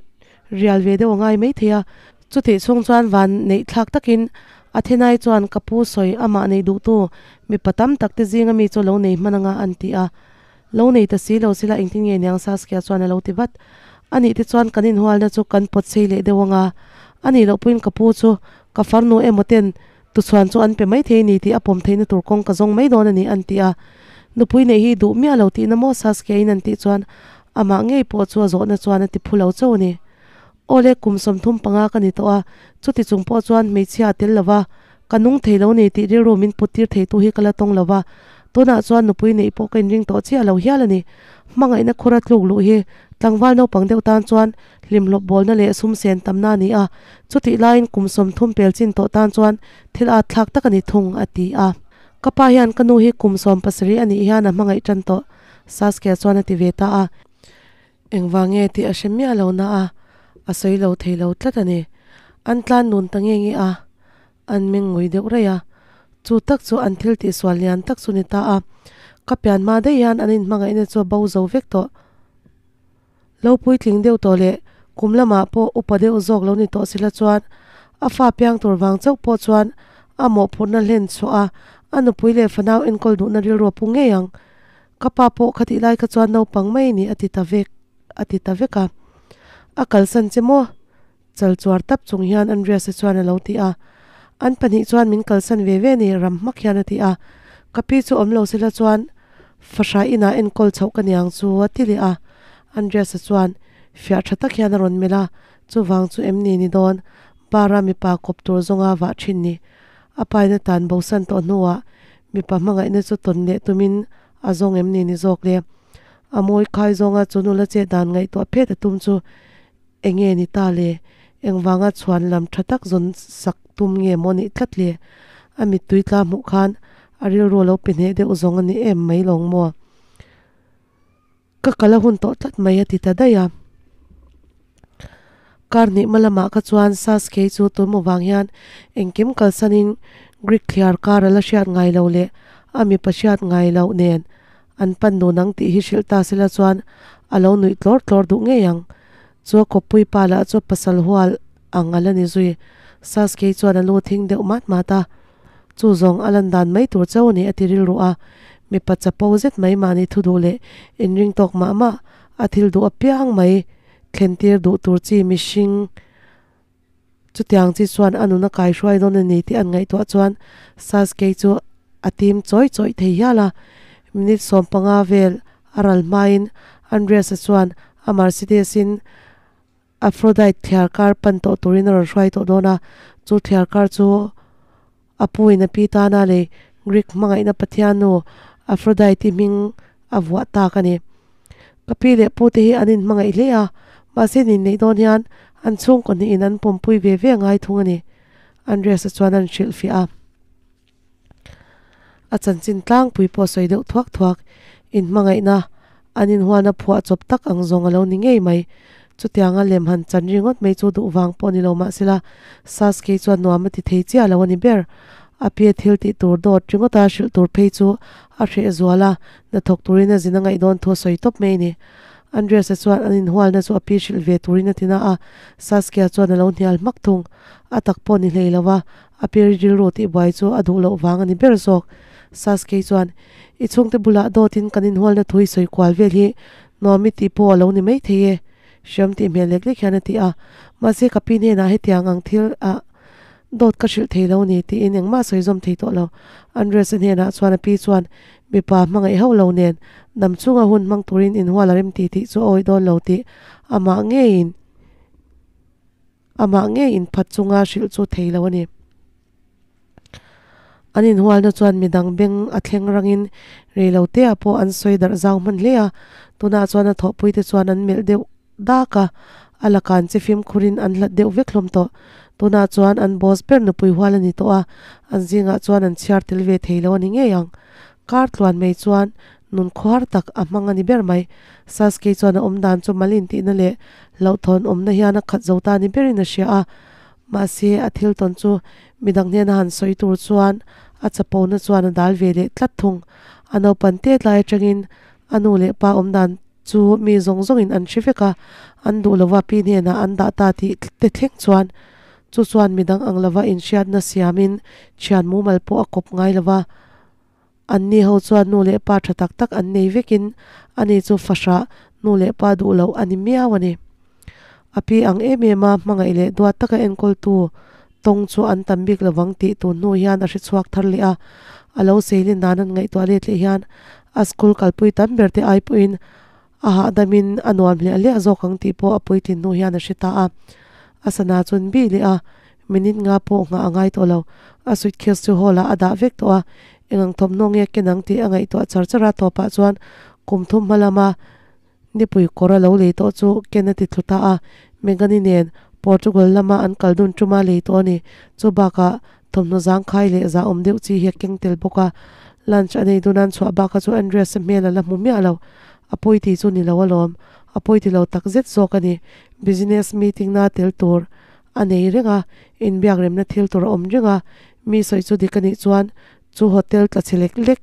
rial ve deuh a ngai mai thei a. Chutih chhung chuan van neih thlak takin Athenai chuan ka pu sawi amah neih duhtu mipa tam tak te zinga mi chu lo nei hman anga an ti a. Lo nei ta si lo sila engtin nge niang Saskia chuan a lo ti vat. Anih te chuan kan inhualna chu kan pawt sei leh deuh anga. Anih loh pawhin ka pu chu ka farnu emaw ten tuchhuan chu an pe mai thei ni tih a pawm theihna tur kawng ka zawng mai dawn a ni an ti a. Nupui neih hi duh miah lo tihna maw Saskia in an tih chuan amah ngei pawh chu a zawhna chuan a ti phu lo chauh a ni. Awle kum 35 ka ni tawh a, chuti chung pawh chuan hmeichhia a tel lova, ka nung thei lo ni tih rilru min put tir theitu hi ka la tawng lova, tunah chuan nupui neih pawh ka inring tawh chiah lo hial a ni. Hmangaihna khura tluk luh hi tlangval naupang deuh tan chuan hlimhlawp bawlna leh sum sen tamna a ni a, chutih laiin kum 30 pel chin tawh tan chuan thil at thlak tak a ni thung, a ti a. Ka pa hian ka nu hi kum 17 a nih hian a hmangaih tan tawh. Saskia chuan a ti ve ta a. Engvang nge tih a hre miah lo na a, a sawi lo thei lo tlat a ni. An tlan nun ta nge nge a, an meng ngui deuh raih a. Chu tak chu an thil tihsual lian tak chu ni ta a. Ka pian hma daih hian an inhmangaihna chu a bo zo vek tawh. Lo puitling deuh tawh leh kum lamah pawh upa deuh zawk lo ni tawh sila chuan a fa piang tur vang chauh pawh chuan a mawhphurhna hlen chhuah a, a nupui leh fanau enkawl duhna rilru a pu ngei ang. Ka pa pawh khatih lai kha chuan naupang mai ni a ti ta vek a ti ta vek a. A kalsan che maw? Chal chuar tap chung hian Andreas-a chuan a lo ti a. An pahnih chuan min kalsan ve ve ni ram hmak hian a ti a. Ka pi chu awm lo sela chuan fahra inah enkawl chhoh ka niang chu a ti leh a. Andreas-a chuan fiah tha tak hian a rawn melh a, chuvang chu em ni ni dawn? Bar-a mipa kawp tur zawnga vah thin ni. A paina tan bosan tawh hnuah mipa hmangaihna chu tawn leh tumin a zawng em ni ni zawk le? A mawi khai zawnga chu nula chet dan ngaihtuah phet a tum chu Enge ni ta le? Engvanga chhuan lam tha tak zawn sak tum nge maw nih tlat le? A mittui tla hmuh khan a rilru a lo pe hneh deuh zawng a ni em mai lawng maw? Ka kal a hun tawh tlat mai a ti ta daih a. Kar hnih hma lamah kha chuan Sasuke chu tun mawvang hian engkim kalsanin Greek thliar kar a la hriat ngai lo leh a mipa hriat ngai loh nen an pan dun ang tih hi hrilh ta sela chuan a lo nuih tlawr tlawr duh ngei ang. Chu a kawppui pa lah chu pasal hual ang a la ni zui. Sasuke chuan a lu thing deuh mat mat a, Chu zawng a lan dan mai tur chauh a ni a ti rilru a. Mipa chapo zet mai mahni thu duh leh inring tawk mah mah, a thil duh apiang mai thlen tir duh tur chi mihring Chutiang chi chuan a nun a kaihruai dawn a ni tih an ngaihtuah chuan Sasuke chu a tim chawi chawi thei hial a. Minute 15 vel a ral hmain Andreas-a chuan a Mercedes-in Aphrodite thliar kar pan tawh turin a rawn hruai tawh dawn a. Chu thliar kar chu a puin a pi tana lei Greek hmangaihna pathiannu Aphrodite-i hming a vuah tak a ni. Ka pi leh pu te hi an inhmangaih hle a, mahse nin neih dawn hian an chhungkaw hnihin an pawmpui ve ve ngai thung a ni, Andreas-a chuan an hrilhfiah a. A chanchin tlangpui pawh sawi deuh thuak thuak, inhmangaihna an inhualna phuah chawp tak ang zawng a lo ni ngei mai. Chutianga lem han chan ringawt mai chu duh vang pawh ni lo mahsela Sasuke chuan nuam a ti thei chiah lo a ni ber. A pi thil tih tur dawt ringawta hrilh tur phei chu a hreh zual a, hnathawk turin a zin a ngaih dawn thu a sawi tawp mai a ni. Andreas-a chuan an inhualna chu a pi hrilh ve turin a ti na a, Saskia chuan a lo hnial hmak thung. A tak pawh ni hlei lo va, a pi rilru tihbuai chu a duh loh vang a ni ber zawk. Saskia chuan, I chhungte bulah dawtin kan inhualna thu i sawi kual vel hi nuam i tih pawh a lo ni mai thei e, hriam tih hmel lek lek hian a ti a. Mahse ka pi hnenah hetiang ang thil ah Dawt ka hrilh thei lo ni tiin engmah sawi zawm thei tawh lo. Andreas-a hnenah chuan a pi chuan mipa hmangaih hauh lo nen dam chunga hun hmang turin inhual a rem ti tih chu a awih dawn lo tih amah ngeiin amah ngei inphat chunga hrilh chu thei lo a ni. An inhualna chuan midang beng a thleng rangin reiloteah pawh an sawi darh zau hman hle a, tunah chuan a thawhpuite chuan an melh deuh Dak a, a lakan che fimkhurin an hlat deuh vek hlawm tawh. Tunah chuan an boss ber nupui hual a ni tawh a, an zingah chuan an chhiar tel ve thei lo a ni ngei ang. Kar tluan mai chuan nun khuar tak a hmang a ni ber mai. Sasuke chuan a awm dan chu mal intihna leh hlauhthawn awmna hian a khat zo ta ni berin a hria a. Mahse, a thil tawn chu midang hnena han sawi tur chuan a chapona chuan a dal ve leh tlat thung. A naupan tet lai atangin a nu leh pa awm dan Chu mi zawng zawngin an hre vek a, an duh lova pi hnenah an dah ta tih te thleng chuan chu chuan midang ang lova inhriatna siamin thian mumal pawh a kawp ngai lova. Anni ho chuan nu leh pa tha tak tak an nei vekin ani chu fahrah nu leh pa duh loh a ni miau a ni. A pi ang em em a hmangaih leh duat taka enkawltu tawng chu an tam bik lovang tih tun hnu hian a hre chhuak thar leh a, a lo seilin dan an ngaihtuah let leh hian a school kalpui tam ber te ai pawhin a hahdamin a nuam hliah hliah zawk ang tih pawh a puitlin hnu hian a hre ta a. A sana chuan bih leh a, minute nga pawh nghah a ngai tawh lo. A suitcase chu hall ah a dah vek tawh a, engang thawmhnaw nge ken ang tih a ngaihtuah char char a, tawpah chuan kum thum hma lama Nipui kawr a lo lei tawh chu Ken a ti thlu ta a, Megan-i nen Portugal lama an kal dun ṭuma lei tawh a ni. Chu bakah thawmhnaw zangkhai leh zahawm deuh chi hi a keng tel bawk a. Lunch an ei dun a an chhuah bak kha chu Andreas-a hmel a la hmu miah lo. A pawi tih chu ni lo alawm. A pawi ti lo tak zet zawk a ni. Business meeting na tel tur a nei reng a, inbiak remna thil tur a awm reng a. Mi sawi chu dik a nih chuan chu hotel tla chhe lek lek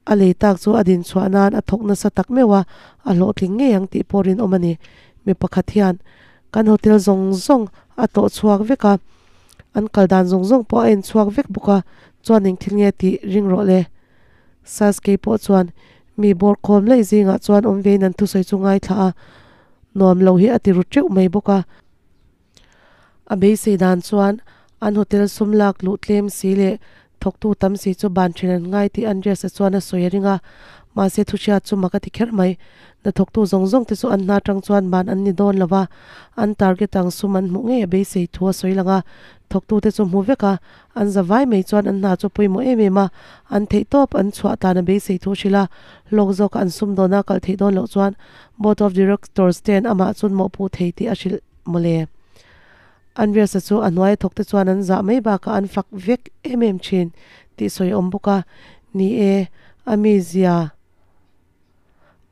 a lei tak chu a din chhuah nan a thawk nasa tak meuh a, a hlawhtling ngei ang tih pawh rinawm a ni. Mi pakhat hian kan hotel zawng zawng a tlawh chhuak vek a, an kal dan zawng zawng pawh a en chhuak vek bawk a, chuan eng thil nge tih ring rawh le. Sasuke pawh chuan mi bawr khawm laih zingah chuan awm vein an thusawi chu ngaithla a, nuam lo hi a ti ru teuh mai bawk a. A beisei dan chuan an hotel sum lak luh tlem si leh thawktu tam si chu ban thin an ngai tih Andreas-a chuan a sawi a ring a, mahse thuhriat chu mak a ti kher mai. Hnathawktu zawng zawng te chu an hna tang chuan ban an ni dawn lo va, an target ang sum an hmuh ngei a beisei thu a sawi lang a, thawktute chu hmu vek a, an za vai mai chuan an hna chu pawimawh em em a, an theih tawp an chhuah tan a beisei thu hrilh a, hlawk zawka an sum dawna kal theih dawn loh chuan Board of Directors ten amah chun mawhpuh thei tih a hrilh mawle. Andreas-a chu a hnuaia thawkte chuan an zah mai bakah an fak vek em em thin tih sawi a awm bawk a, ni e, a mizia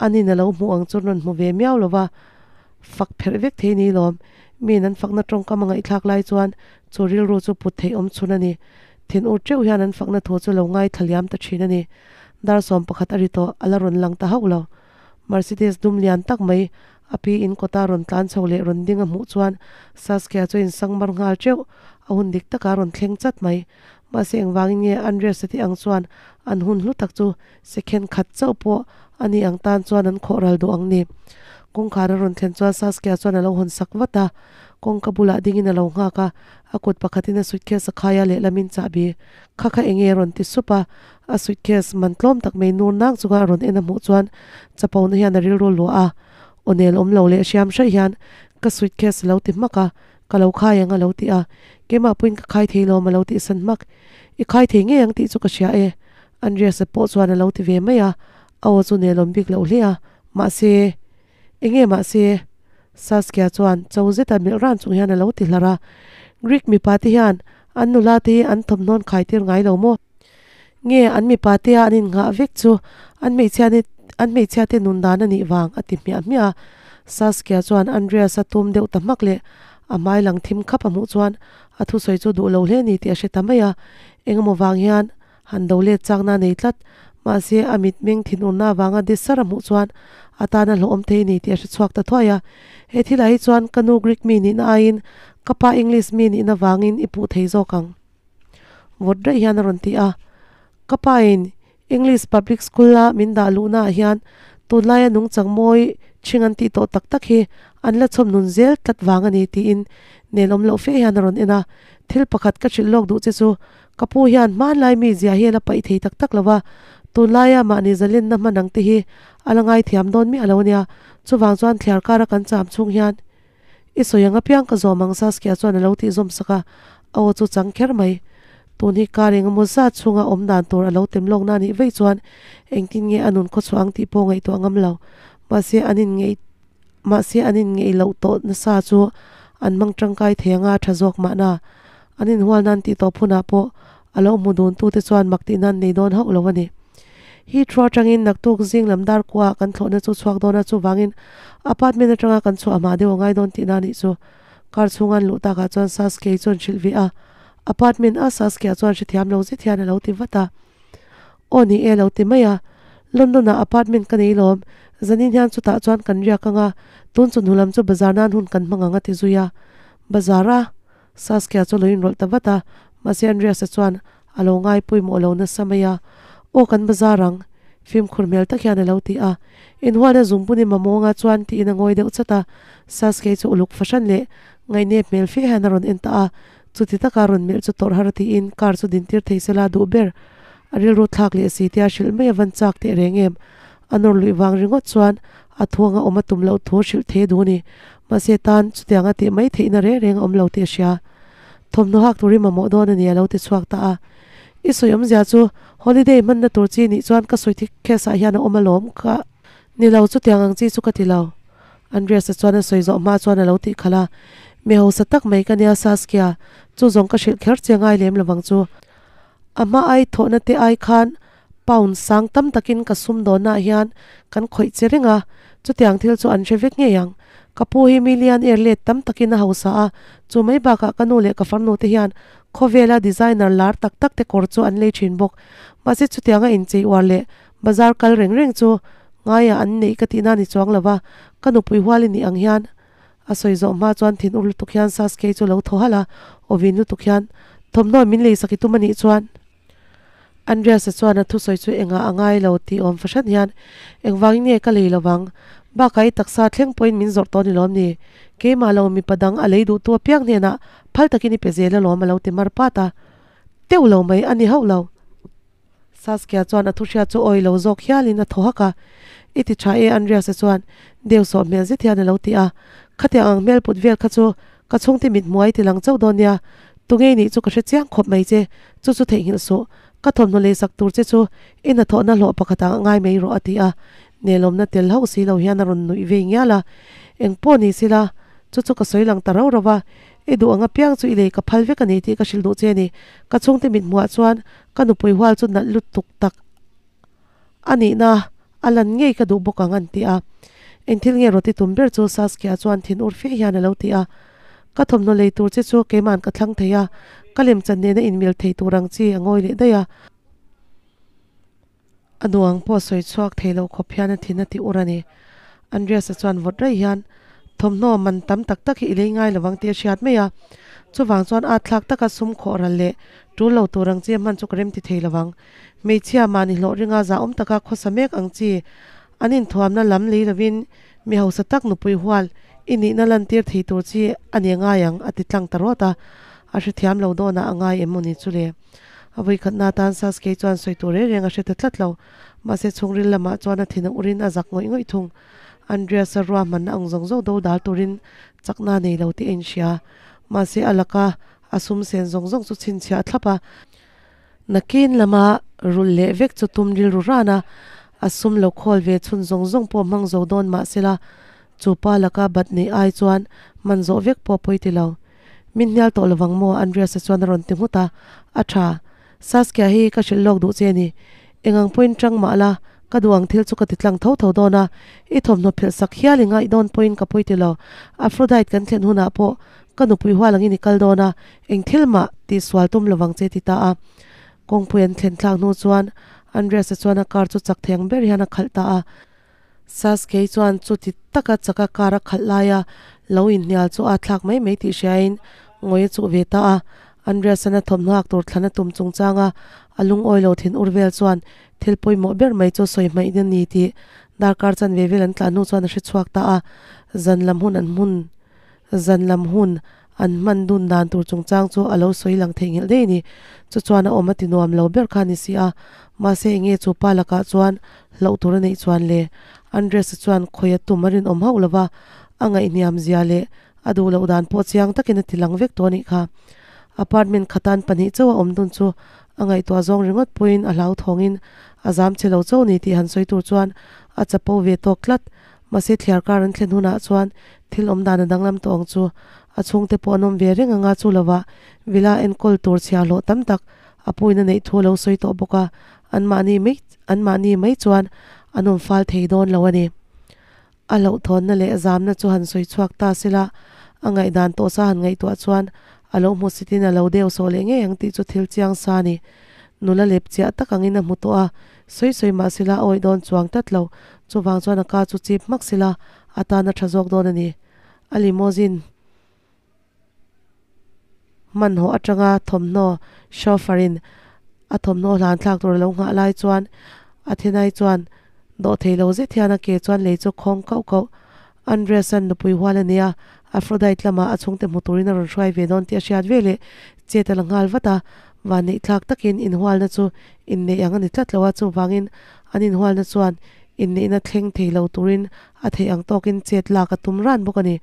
anin a lo hmuh ang chu rawn hmu ve miau lo va, fak pherh vek thei ni lawm. Miin an fakna tawngkam a ngaihthlak lai chuan chu rilru chu put theih awm chhun a ni. Thinur teuh hian an fakna thu chu lo ngaithla liam ta thin a ni. Dar 11 a ri tawh, a la rawn lang ta hauh lo. Mercedes dum lian tak mai a pi in kawta rawn tlan chho leh rawn ding a hmuh chuan Saskia chu insang mar nghal teuh, a hun dik takah a rawn thleng chat mai. Mahse engvangin nge Andreas-a tih ang chuan an hun hlu tak chu second khat chauh pawh a ni ang tan chuan an khawh ral duh ang ni. Kawngkhar a rawn thlen chuan Saskia chuan a lo hawn sak vat a, kawngka bulah dingin a lo nghak a, a kut pakhatin a suitcase a khai a lehlamin chahbi kha kha enge a rawn ti sup a, A suitcase man tlawm tak mai nur nang chunga a rawn en a hmuh chuan chapona hian a rilru luah a, aw nel awm lo leh hriam hraih hian ka suitcase a lo ti hmak a, ka lo khai ang a lo ti a, keimah pawhin ka khai thei lawm a lo tihsan hmak. I khai thei ngei ang tih chu ka hria e, Andreas-a pawh chuan a lo ti ve mai a, a aw chu nel awm bik loh hle a, mahse, enge mahse? Saskia chuan cho zeta melh ran chung hian a lo ti hlar a, Greek mipa te hian an nula te hi an thawmhnawn khai tir ngai lo maw? Nge an mipa te a an innghah vek chu an hmeichhia ni an hmeichhia te nun dan a nih vang a ti hmiah hmiah a. Saskia chuan Andreas a tum deuh ta hmak leh a hmai lang thim khap a hmuh chuan a thusawi chu duh lo hle ni tih a hre ta mai a. Engemaw vang hian han do let chakna a nei tlat. Mahse a mitmeng thinurna avanga de sar a hmuh chuan a tan a hlawhawm thei ni tih a hre chhuak ta thuai a. He thilah hi chuan ka nu Greek mi nihna aiin ka pa English mi nihna vangin i puh thei zawk ang. Vawt daih hian a rawn ti a, Ka pa in English Public School a min dah luhna ah hian tunlaia nungchang mawi chhing an tih tawh tak tak hi an la chhawm nun zel tlat vang a ni tiin nelawm loh fe hian a rawn en a, Thil pakhat ka hrilh lawk duh che chu ka pu hian hmanlai mi zia hi a la paih thei tak tak lo va, tunlaia mahni zalenna hman ang te hi a la ngaithiam dawn miah lo a nia, chuvang chuan thliar kara kan cham chhung hian I sawi ang apiang ka zawm ang Saskia chuan a lo tih zawm sak a, a aw chu chang kher mai. Tun hi kar eng emaw zat chhunga awm dan tur a lo tem lawk na nih vei chuan engtin nge a nun khawchhuah ang tih pawh ngaihtuah ngam lo. Mahse an in ngeih mahse an in ngeih loh tawh nasa chu an hmang tangkai thei anga tha zawk mahna. An inhual nan tih tawp hunah pawh a lo hmu dun tute chuan mak tih nan nei dawn hauh lo a ni. Heathrow atangin naktuk zing lam dar kuaah kan thlawhna chu chhuak dawn a, chuvangin apartment atanga kan chhuah hma deuh a ngai dawn tihna a nih chu. Car chhunga an luh takah chuan Sasuke chuan hrilh ve a, apartment a Sasuke chuan hrethiam lo zet hian a lo ti vat a. Aw ni e lo ti mai a, London ah apartment ka nei lawm, zanin hian chutah chuan kan riak ang a, tun chu hnu lam chu bazar nan hun kan hmang ang a ti zui a. Bazar a? Saskia chu lo inrawlh ta vat a, mahse Andreas-a chuan a lo ngai pawimawh lo nasa mai a, Aw kan bazar ang, fimkhur hmel tak hian a lo ti a. Inhualna zungpun i mamawng a chuan tiin a ngawi deuh chat a, Saskia chu uluk fahran leh ngaihnep hmel fe hian a rawn en ta a, chuti taka rawn melh chu tawrh har a tiin car chu dintir thei sela duh ber a rilru thlak leh si tia hrilh mai a van chak teh reng em. A nawr luih vang ringawt chuan a thuanga awm a tum loh thu hrilh thei duh a ni. Mahse tan chutiang a tih mai theihna reng reng a awm lo tih a hria. Thawmhnaw hak turin mamawh dawn a ni a lo ti chhuak ta a. I sawi awmzia chu holiday hmanna tur chi nih chuan ka sawi case ah hian a awm alawm ka ni lo chutiang ang chi chu ka ti lo. Andreas-a chuan a sawi zawh hma chuan a lo tih khalh a. Mi hausa tak mai ka nia Saskia, chu zawng ka hrilh kher che ngai lem lovang chu. A hma ai thawhna te ai khan. Pound sang tam takin ka sumdawnnaah hian kan khawih che reng a, chutiang thil chu an hre vek ngei ang. Ka pu hi millionaire let tam takin a hausa a, chu mai bakah ka nu leh ka farnu te hian khawvela designer lar tak tak te kawr chu an lei thin bawk. Mahse chutianga inchei uar leh bazar kal reng reng chu ngaiah an neih ka tihna ni chuang lo va, ka nupui hual i nih ang hian a sawi zawh hma chuan thin ur lutuk hian Sasuke chu lo thaw halh a, awin lutuk hian thawmhnaw min leisak i tum a nih chuan. Andreas-a chuan a thusawi chu engah a ngai lo tih awm fahran hian, Engvangin nge ka lei lovang? Bakah i taksa thleng pawhin min zawrh tawh ni lawm ni? Keimah lo mipa dang a lei duhtu apiang hnenah phal takin i pe zel alawm a lo ti mar pat a. Teuh lo mai a ni hauh lo. Saskia chuan a thuhriat chu awi lo zawk hialin a thaw hak a. I ti tha e Andreas-a chuan deu sawh hmel zet hian a lo ti a. Khatiang ang hmel put vel kha chu Ka chhungte mit hmuai ti lang chauh dawn nia, tunge nih chu ka hre chiang khawp mai che, chu chu theihnghilh suh, ka thawmhnaw leisak tur che chu i hnathawhna hlawh pakhatah a ngai mai rawh a ti a, nelawmna tel hauh si lo hian a rawn nuih vei ngial a, eng pawh ni sila, chu chu ka sawi lang ta rau rau a, i duh ang apiang chu i lei ka phal vek a ni tih ka hrilh duh che a ni, ka chhungte mit hmuah chuan ka nupui hual chu nalh lutuk tak a nihna a lan ngei ka duh bawk ang an ti a. Engthil nge roti tum ber chu Saskia chuan thin ur fe hian a lo ti a. Ka thawmhnaw lei tur che chu keima'n ka thlang thei a, ka lemchan nena inmil thei tur ang chi a ngawi leh daih a. A nuang pawh sawi chhuak thei lo khawp hian a thin a ti ur a ni. Andreas-a chuan vawt raih hian thawmhnaw man tam tak tak hi i lei ngai lovang tih a hriat mai a. Chuvang chuan at thlak taka sum khawh ral leh tul lo tur ang chi a hman chu ka remti thei lovang. Hmeichhia mahni hlawh ringa zahawm taka khawsa mek ang chi an inthuamna lam lei lovin mi hausa tak nupui hual i nihna lantir thei tur chi a ni ngai ang a ti tlang ta rawt a, a hrethiam lo dawnah a ngai em maw ni chu le? A vawikhatna atan Sasuke chuan sawi tur reng reng a hre ta tlat lo, mahse chhungril lamah chuan a thin a urin a zak ngawih ngawih thung. Andreas-a ruahmanna ang zawng zawng do dal turin chakna nei lo tih a inhria, mahse a laka a sum sen zawng zawng chu chhinchhiah a thlap a. Nakin lama rulh leh vek chu tum rilru ran a, a sum lo khawl ve chhun zawng zawng pawh hmang zo dawn mah sela, chu pa laka bat neih ai chuan man zawh vek pawh pawi ti lo. Min hnial tawh lovang maw? Andreas-a chuan a rawn ti nghut a, A tha. Saskia hi ka hrilh lawk duh che a ni. Eng ang pawhin tang mah la, ka duh ang thil chu ka ti tlang tho tho dawn a, i thawmhnaw phelh sak hial i ngaih dawn pawhin ka pawi ti lo. Aphrodite kan thlen hunah pawh Ka nupui hual angin i kal dawn a, eng thil mah tih sual tum lovang che ti ta a. Kawngpui an thlen thlak hnu chuan Andreas-a chuan a car chu chak thei ang ber hian a khalh ta a. Sasuke chuan chuti taka chaka car a khalh laia lo inhnial chu a thlak mai mai tih hriain ngawi a chuh ve ta a. Andreas-an a thawmhnaw hak tur thlan a tum chungchanga a lungawi lo thin ur vel chuan thil pawimawh ber mai chu sawi hmaih a ni tih darkar chanve vel an tlan hnu chuan a hre chhuak ta a. Zan lam hun an hmun Zan lam hun an hman dun dan tur chungchang chu a lo sawi lang theihnghilh daih a ni. Chu chuan a awm a ti nuam lo ber kha a ni si a. Mahse enge chu pa lakah chuan hlauh tur a neih chuan le? Andres-a chuan khawi a tum a rinawm hauh lo va, a ngaihhniam zia leh a duh loh dan pawh chiang takin a ti lang vek tawh a nih kha. Apartment khatan pahnih chauh a awm dun chu a ngaihtuah zawng ringawt pawhin a hlauthawngin a zam che lo chauh ni tih han sawi tur chuan a chapo ve tawk tlat. Mahse thliar kar an thlen hunah chuan thil awm dan a danglam tawh ang chu. A chhungte pawh an awm ve reng anga chu lovah villa enkawl tur chhia hlawh tam tak a puina neih thu a lo sawi tawh bawk a, anmahni mai anmahni mai chuan an awm fal thei dawn lo a ni. A hlauhthawnna leh zamna chu han sawi chhuak ta sela, a ngaihdan tawh sa han ngaihtuah chuan a lo hmusitin a lo deu sawh leh ngei ang tih chu thil chiang sa a ni. Nula lep chiah tak angin a hmu tawh a, sawi sawi mah sela a awih dawn chuang tlat lo. Chuvang chuan a ka chu chip hmak sela a tan a tha zawk dawn a ni. A limousine hmanhawh atanga thawmhnaw chauffeur in a thawmhnaw hlan thlak tur a lo nghah lai chuan Athenai chuan dawh thei lo zet hian a ke chuan lei chu khawng kauh kauh. Andreas-a'n nupui hual a nia, Aphrodite lamah a chhungte hmu turin a rawn hruai ve dawn tih a hriat veleh chet a la nghal vat a, vanneih thlak takin inhualna chu inneih ang a ni tlat lo a, chuvangin an inhualna chuan inneihna thleng thei lo turin a theih ang tawkin chet lak a tum ran bawk a ni.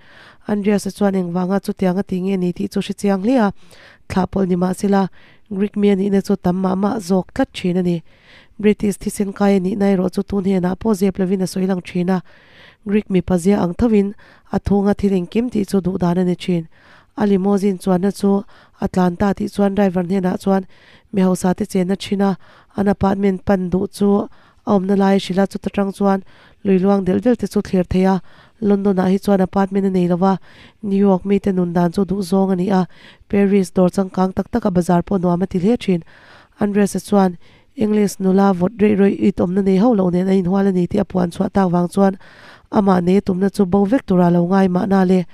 Andreas-a chuan engvanga chutiang a ti nge ni tih chu hre chiang hle a, thlah pawlh ni mah sela Greek mi a nihna chu tam mah mah zawk tlat thin a ni. British thisen kai a nihna erawh chu tun hnenah pawh zep lovin a sawi lang thin a, Greek mipa zia ang thovin a thunga thil engkim tih chu duh dan a ni thin. A limousine chuanna chu a tlan ta tih chuan driver hnenah chuan mi hausa te chenna thin a, an apartment pan duh chu a awmna lai a hrilh a, chuta tang chuan lui luang delh delh te chu thlir thei a, London ah hi chuan apartment a nei lo va, New York mite nun dan chu duh zawng a ni a, Paris dawr changkang tak taka bazar pawh nuam a ti hle thin. Andres-a chuan English nula vawt reih rawih it awmna nei hauh loh nen a inhual a ni tih a puan chhuah tak vang chuan amah nei a tumna chu bo vek tura lo ngai mahna le.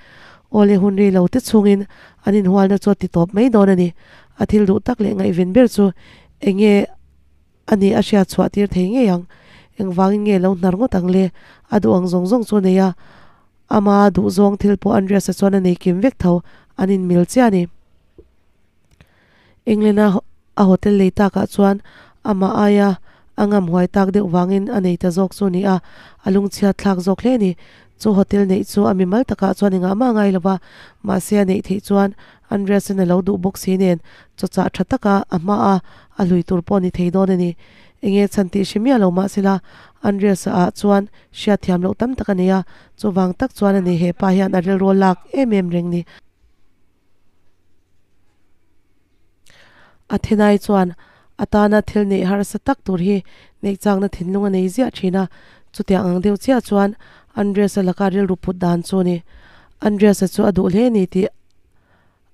Aw le hun rei lo te chhungin an inhualna chu a ti tawp mai dawn a ni. A thil duh tak leh ngaihven ber chu enge a nih a hriat chhuah tir thei ngei ang. Engvangin nge lo hnar ngawt ang le? A duh ang zawng zawng chu a nei a, ama duhzawng thil pawh Andreas-a chuan a nei kim vek tho, an inmil chiah a ni. England-a a hotel lei takah chuan amah aia a ngam huai tak deuh vangin a nei ta zawk chu a ni a, a lungchhiat thlak zawk hle a ni. Chu hotel neih chu a mimal takah chuan engah mah a ngai lo va, mahse a neih theih chuan Andreas-in a lo duh bawk si nen chawchah tha taka a hmaah a hlui tur pawh a ni thei dawn a ni. Enge chhan tih hre miah lo mahsela Andreas-a ah chuan hriatthiam loh tam tak a nei a, chuvang tak chuan a ni hepa hian a rilru lak em em reng ni. Athenai chuan a tana thil neih harsa tak tur hi neih chakna thinlung a nei ziah thin a, chutiang ang deuh chiah chuan Andreas-a laka rilru put dan chu a ni. Andreas-a chu a duh hle ni tih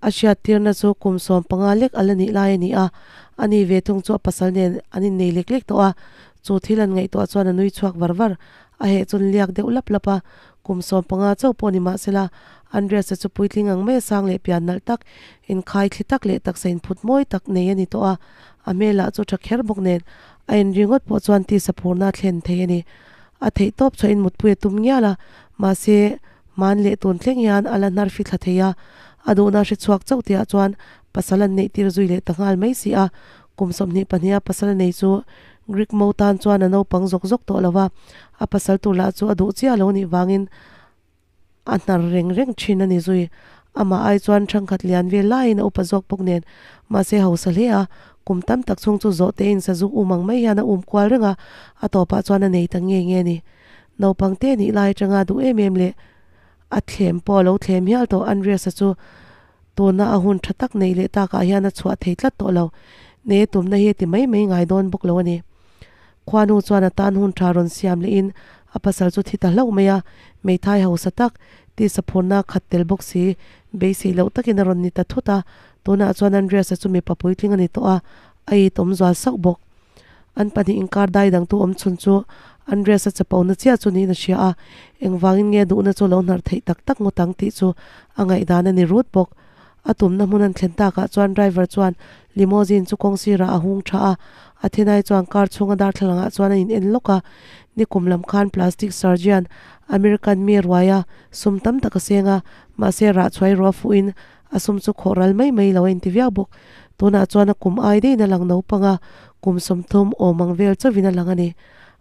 a hriattirna chu kum 15 lek a la nih lai a ni a, ani ve thung chu a pasal nen an innei lek lek tawh a, chu thil an ngaihtuah chuan a nui chhuak var var. A heh chun liak deuh lap lap a, Kum 15 chauh pawh ni mahsela, Andreas-a chu puitling ang mai a sang leh pian nalh tak, inkhai thli tak leh taksa inphut mawi tak nei a ni tawh a, a hmelah chu tha kher bawk nen a en ringawt pawh chuan tisa phurna a thlen thei a ni. A theih tawp chhuah in mutpui a tum ngial a, mahse, hman leh tun thleng hian a la hnar fi thla thei a, a duhna hre chhuak chauh tihah chuan pasal an neih tir zui leh ta nghal mai si a, Kum 22 a pasal a nei chu Greek mo tan chuan a naupang zawk zawk tawh lo va, a pasal tur lah chu a duh chiah lo nih vangin a hnar reng reng thin a ni zui. Amah ai chuan thangkhat lian vel laiin a upa zawk bawk nen, mahse hausa hle a, kum tam tak chhung chu zawh tein sazuk um ang mai hian a um kual reng a, a tawpah chuan a nei ta nge nge a ni. Naupang te nih lai atanga duh em em leh a thlem pawh a lo thlem hial tawh Andreas-a chu Tuna a hun tha tak neih leh takah hian a chhuah thei tlat tawh lo. Ne tumna hi a ti mai mai ngai dawn bawk lo a ni. Khuanu chuan a tan hun tha rawn siam lehin a pasal chu thi ta hlauh mai a, hmeithai hausa tak, tisa phurna khat tel bawk si, beisei loh takin a rawn ni ta thut a. Tunah chuan Andreas-a chu mipa puitling a ni tawh a, a itawm zual sauh bawk. An pahnih inkar dai dangtu awm chhun chu Andreas-a chapona chiah chu niin a hria a, engvangin nge duhna chu lo hnar theih tak tak ngawt ang tih chu a ngaihdan a ni rut bawk. A tumna hmun an thlen takah chuan driver chuan limousine chu kawng sirah a hung tha a, Athenai chuan car chhunga darthlalangah chuan a in en lawk a, nikum lam khan plastic surgeon American mi a ruai a, sum tam tak a seng a, mahse rah chhuai ruah fuhin A sum chu khawh ral mai mai lo a inti viau bawk. Tunah chuan a kum ai deihin a lang naupang a, kum 30 awm ang vel chauhin a lang a ni.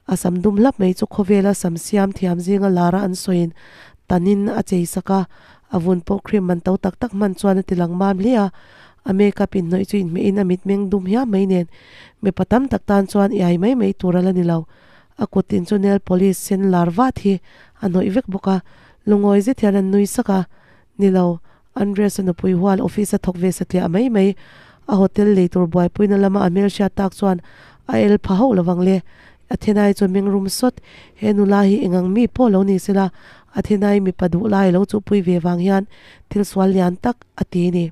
A sam dum hlap mai chu khawvela sam siam thiam zinga lara an sawiin tanin a chei sak a, a vun pawh cream man to tak tak hman chuan a ti lang mam hle a. A makeup inhnawih chu inhmeh in a mitmeng dum hiam mai nen mipa tam tak tan chuan iai mai mai tur a la ni lo. A kuttin chu nail polish sen lar vat hi a hnawih vek bawk a, lungawi zet hian an nui sak a. Ni lo, Andres-a nupui hual office a thawk ve satliah mai mai. A hotel lei tur buaipuina lama a hmelhriat tak chuan a el pha hauh lovang le. Athenai chu meng rum sawt, he nula hi engang mi pawh lo ni sela, Athenai mipa duh lai lo chuhpui ve vang hian thil sual lian tak a ti ni.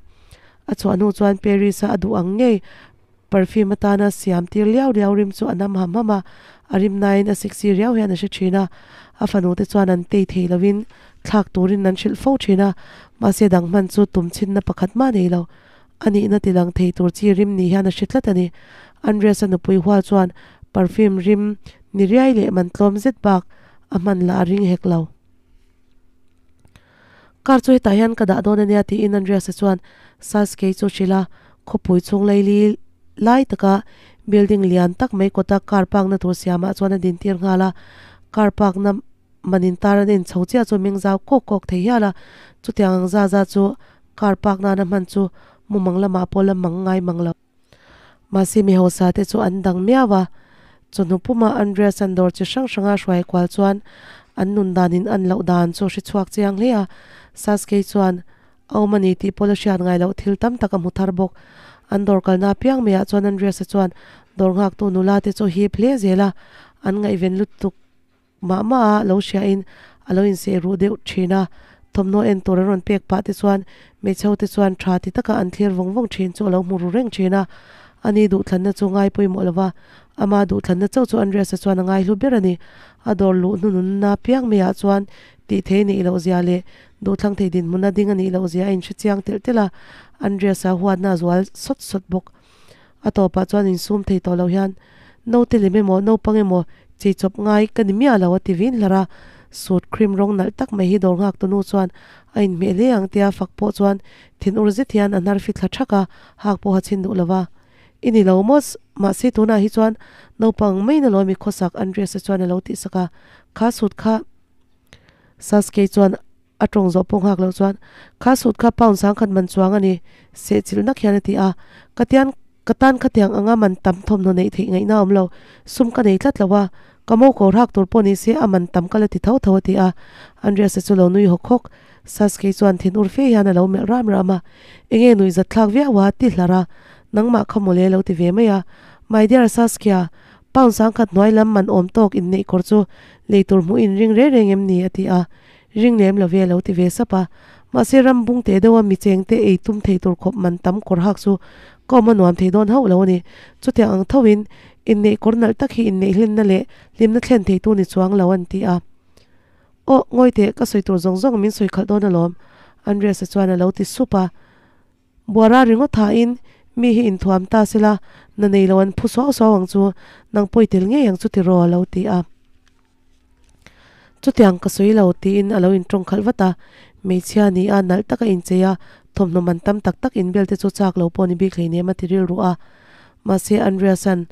A chhuah hnu chuan Paris-a a duh ang ngei Perfume atana siam tir liau liau rim chu a nam ham ham a, a rim nain a sexy riau hian a hre thin a, a fanu te chuan an tei thei lovin thlak turin an hrilh fo thin a, mahse dang hman chu tum chhinna pakhat mah nei lo. A nihna ti lang thei tur chi rim ni hian a hre tlat a ni. Andreas-a nupui hual chuan perfume rim ni riai leh man tlawm zet bak a hman lah a ring hek lo. Car chu hetah hian ka dah dawn ania tiin Andreas-a chuan Sasuke chu hrilh a, khawpui chhung leili lai taka building lian tak mai kawta car park na tur siamah chuan a din tir nghal a, car park na manin tar an en chho chiah chu meng zau kawk kawk thei hial a, chutiang ang za za chu car park nana hman chu mumang lamah pawh la mang ngai mang lo. Mahse mi hausa te chu an dang miau a, chawhnu puma Andreas an dawr chi hrang hranga hruai kual chuan an nun dan in an loh dan chu a hre chhuak chiang hle a, Sasuke chuan. A awm a ni tih pawh la hriat ngai loh thil tam tak a hmu thar bawk. An dawr kalna apiang maiah chuan Andreas-a chuan dawr nghaktu nula te chu hip hle zel a, an ngaihven lutuk mah mah a lo hriain a lo inseh ruh deuh thin a. Thawmhnaw en tur an rawn pek pah te chuan hmeichhe ho te chuan tha ti taka an thlir vawng vawng thin chu a lo hmu ru reng thin a. Ani duhthlanna chu ngai pawimawh lo va, ama duhthlanna chauh chu Andreas-a chuan a ngaihlu ber a ni. A dawr luh hnununna apiang maiah chuan tih thei neih loh zia leh Duhthlang thei dinhmuna ding a nih loh zia a inhre chiang telh telh a, Andreas-a huatna a zual sawt sawt bawk. A tawpah chuan insum thei tawh lo hian, Naute lem emaw, naupang emaw chei chawp ngai ka ni miah lo a ti vin hlar a, suit cream rawng nalh tak mai hi dawr nghak tunu chuan a inhmeh hle ang tia fak pawh chuan thinur zet hian a hnar fi thla thak a, hak pawh a chhin duh lo va. I ni lo maw? Mahse tunah hi chuan naupang mai na lawmi khawsak Andreas-a chuan a lo tihsak a, Kha suit kha Sasuke chuan a tawng zawh pawh nghak loh chuan, Kha suit kha pound sangkhat man chuang a ni, sehchilh nak hian a ti a. Ka tian, ka tan khatiang anga man tam thawmhnaw neih theih ngaihna a awm lo, sum ka nei tlat lo a, ka mo ko hrak tur pawh ni se a man tam ka la ti tho tho a ti a. Andreas-a chu lo nui hawk hawk. Sasuke chuan thin ur fe hian a lo melh ram ram a, Enge nuih zat thlak viau a? ti hlar a. Nangmah kha mawle lo ti ve mai a. My dear Sasuke-a, pound sangkhat hnuai lam man awm tawk inneih kawr chu Lei tur hmuh in ring reng reng em ni? a ti a, Ring lem lo ve a lo ti ve sap a. Mahse ram bung teh deuha mi cheng te ei tum thei tur khawp man tam kawr hak chu ka awm a nuam thei dawn hauh lo a ni. Chutiang ang thoin inneih kawr nalh tak hi inneih hlinna leh hlimna thlen thei tu ni chuang lo an ti a. Aw, ngawi teh, ka sawi tur zawng zawng min sawi khalh dawn alawm, Andreas-a chuan a lo ti sup a. Buara ringawt thain mi hi inthuam ta sela, na nei lo an phu suau suau ang chu, nang pawi tel ngei ang chu tiraw a lo ti a. Chutiang ka sawi lo tiin a lo intawng khalh vat a, hmeichhia ni a nalh taka inchei a, thawmhnaw man tam tak tak inbel te chu chak lo pawh ni bik hleinem a ti rilru a. Mahse Andreas-a'n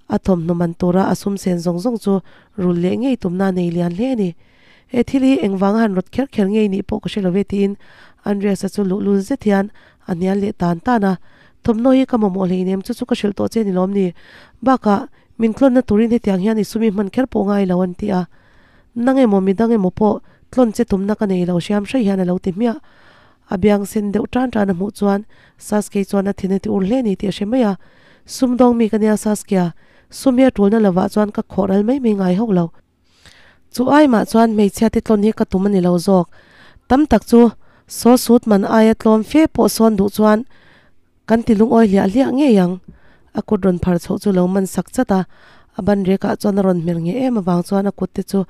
a thawmhnaw man tura a sum sen zawng zawng chu rul leh ngei tumna a nei lian hle a ni. He thil hi engvanga han rawt kher kher ngei nih pawh ka hre lo ve tiin Andreas-a chu luhlul zet hian a hnial leh tan tan a. Thawmhnaw hi ka mamawh hleinem chu chu ka hrilh tawh che ni lawm ni? Bakah, min tlawnna turin hetiang hian i sumi hman kher pawh ngai lo an ti a. Nang emaw midang emaw pawh tlawn che tumna ka nei lo hriam hrai hian a lo ti hmiah. A biang sen deuh tan tan a hmuh chuan Sasuke chuan a thin a ti ur hle ni tih a hre mai a. Sumdawng mi ka nia Sasuke-a, sum hi a tulna lovah chuan ka khawh ral mai mai ngai hauh lo. Chu aimah chuan hmeichhia te tlawn hi ka tum a ni lo zawk. Tam tak chu saw sut man aia tlawm fe pawh sawn duh chuan kan ti lungawi hliah hliah ngei ang. A kut rawn phar chhoh chu lo man sak chat a, a ban rekah chuan a rawn hmer ngheh em avang chuan a kut te chu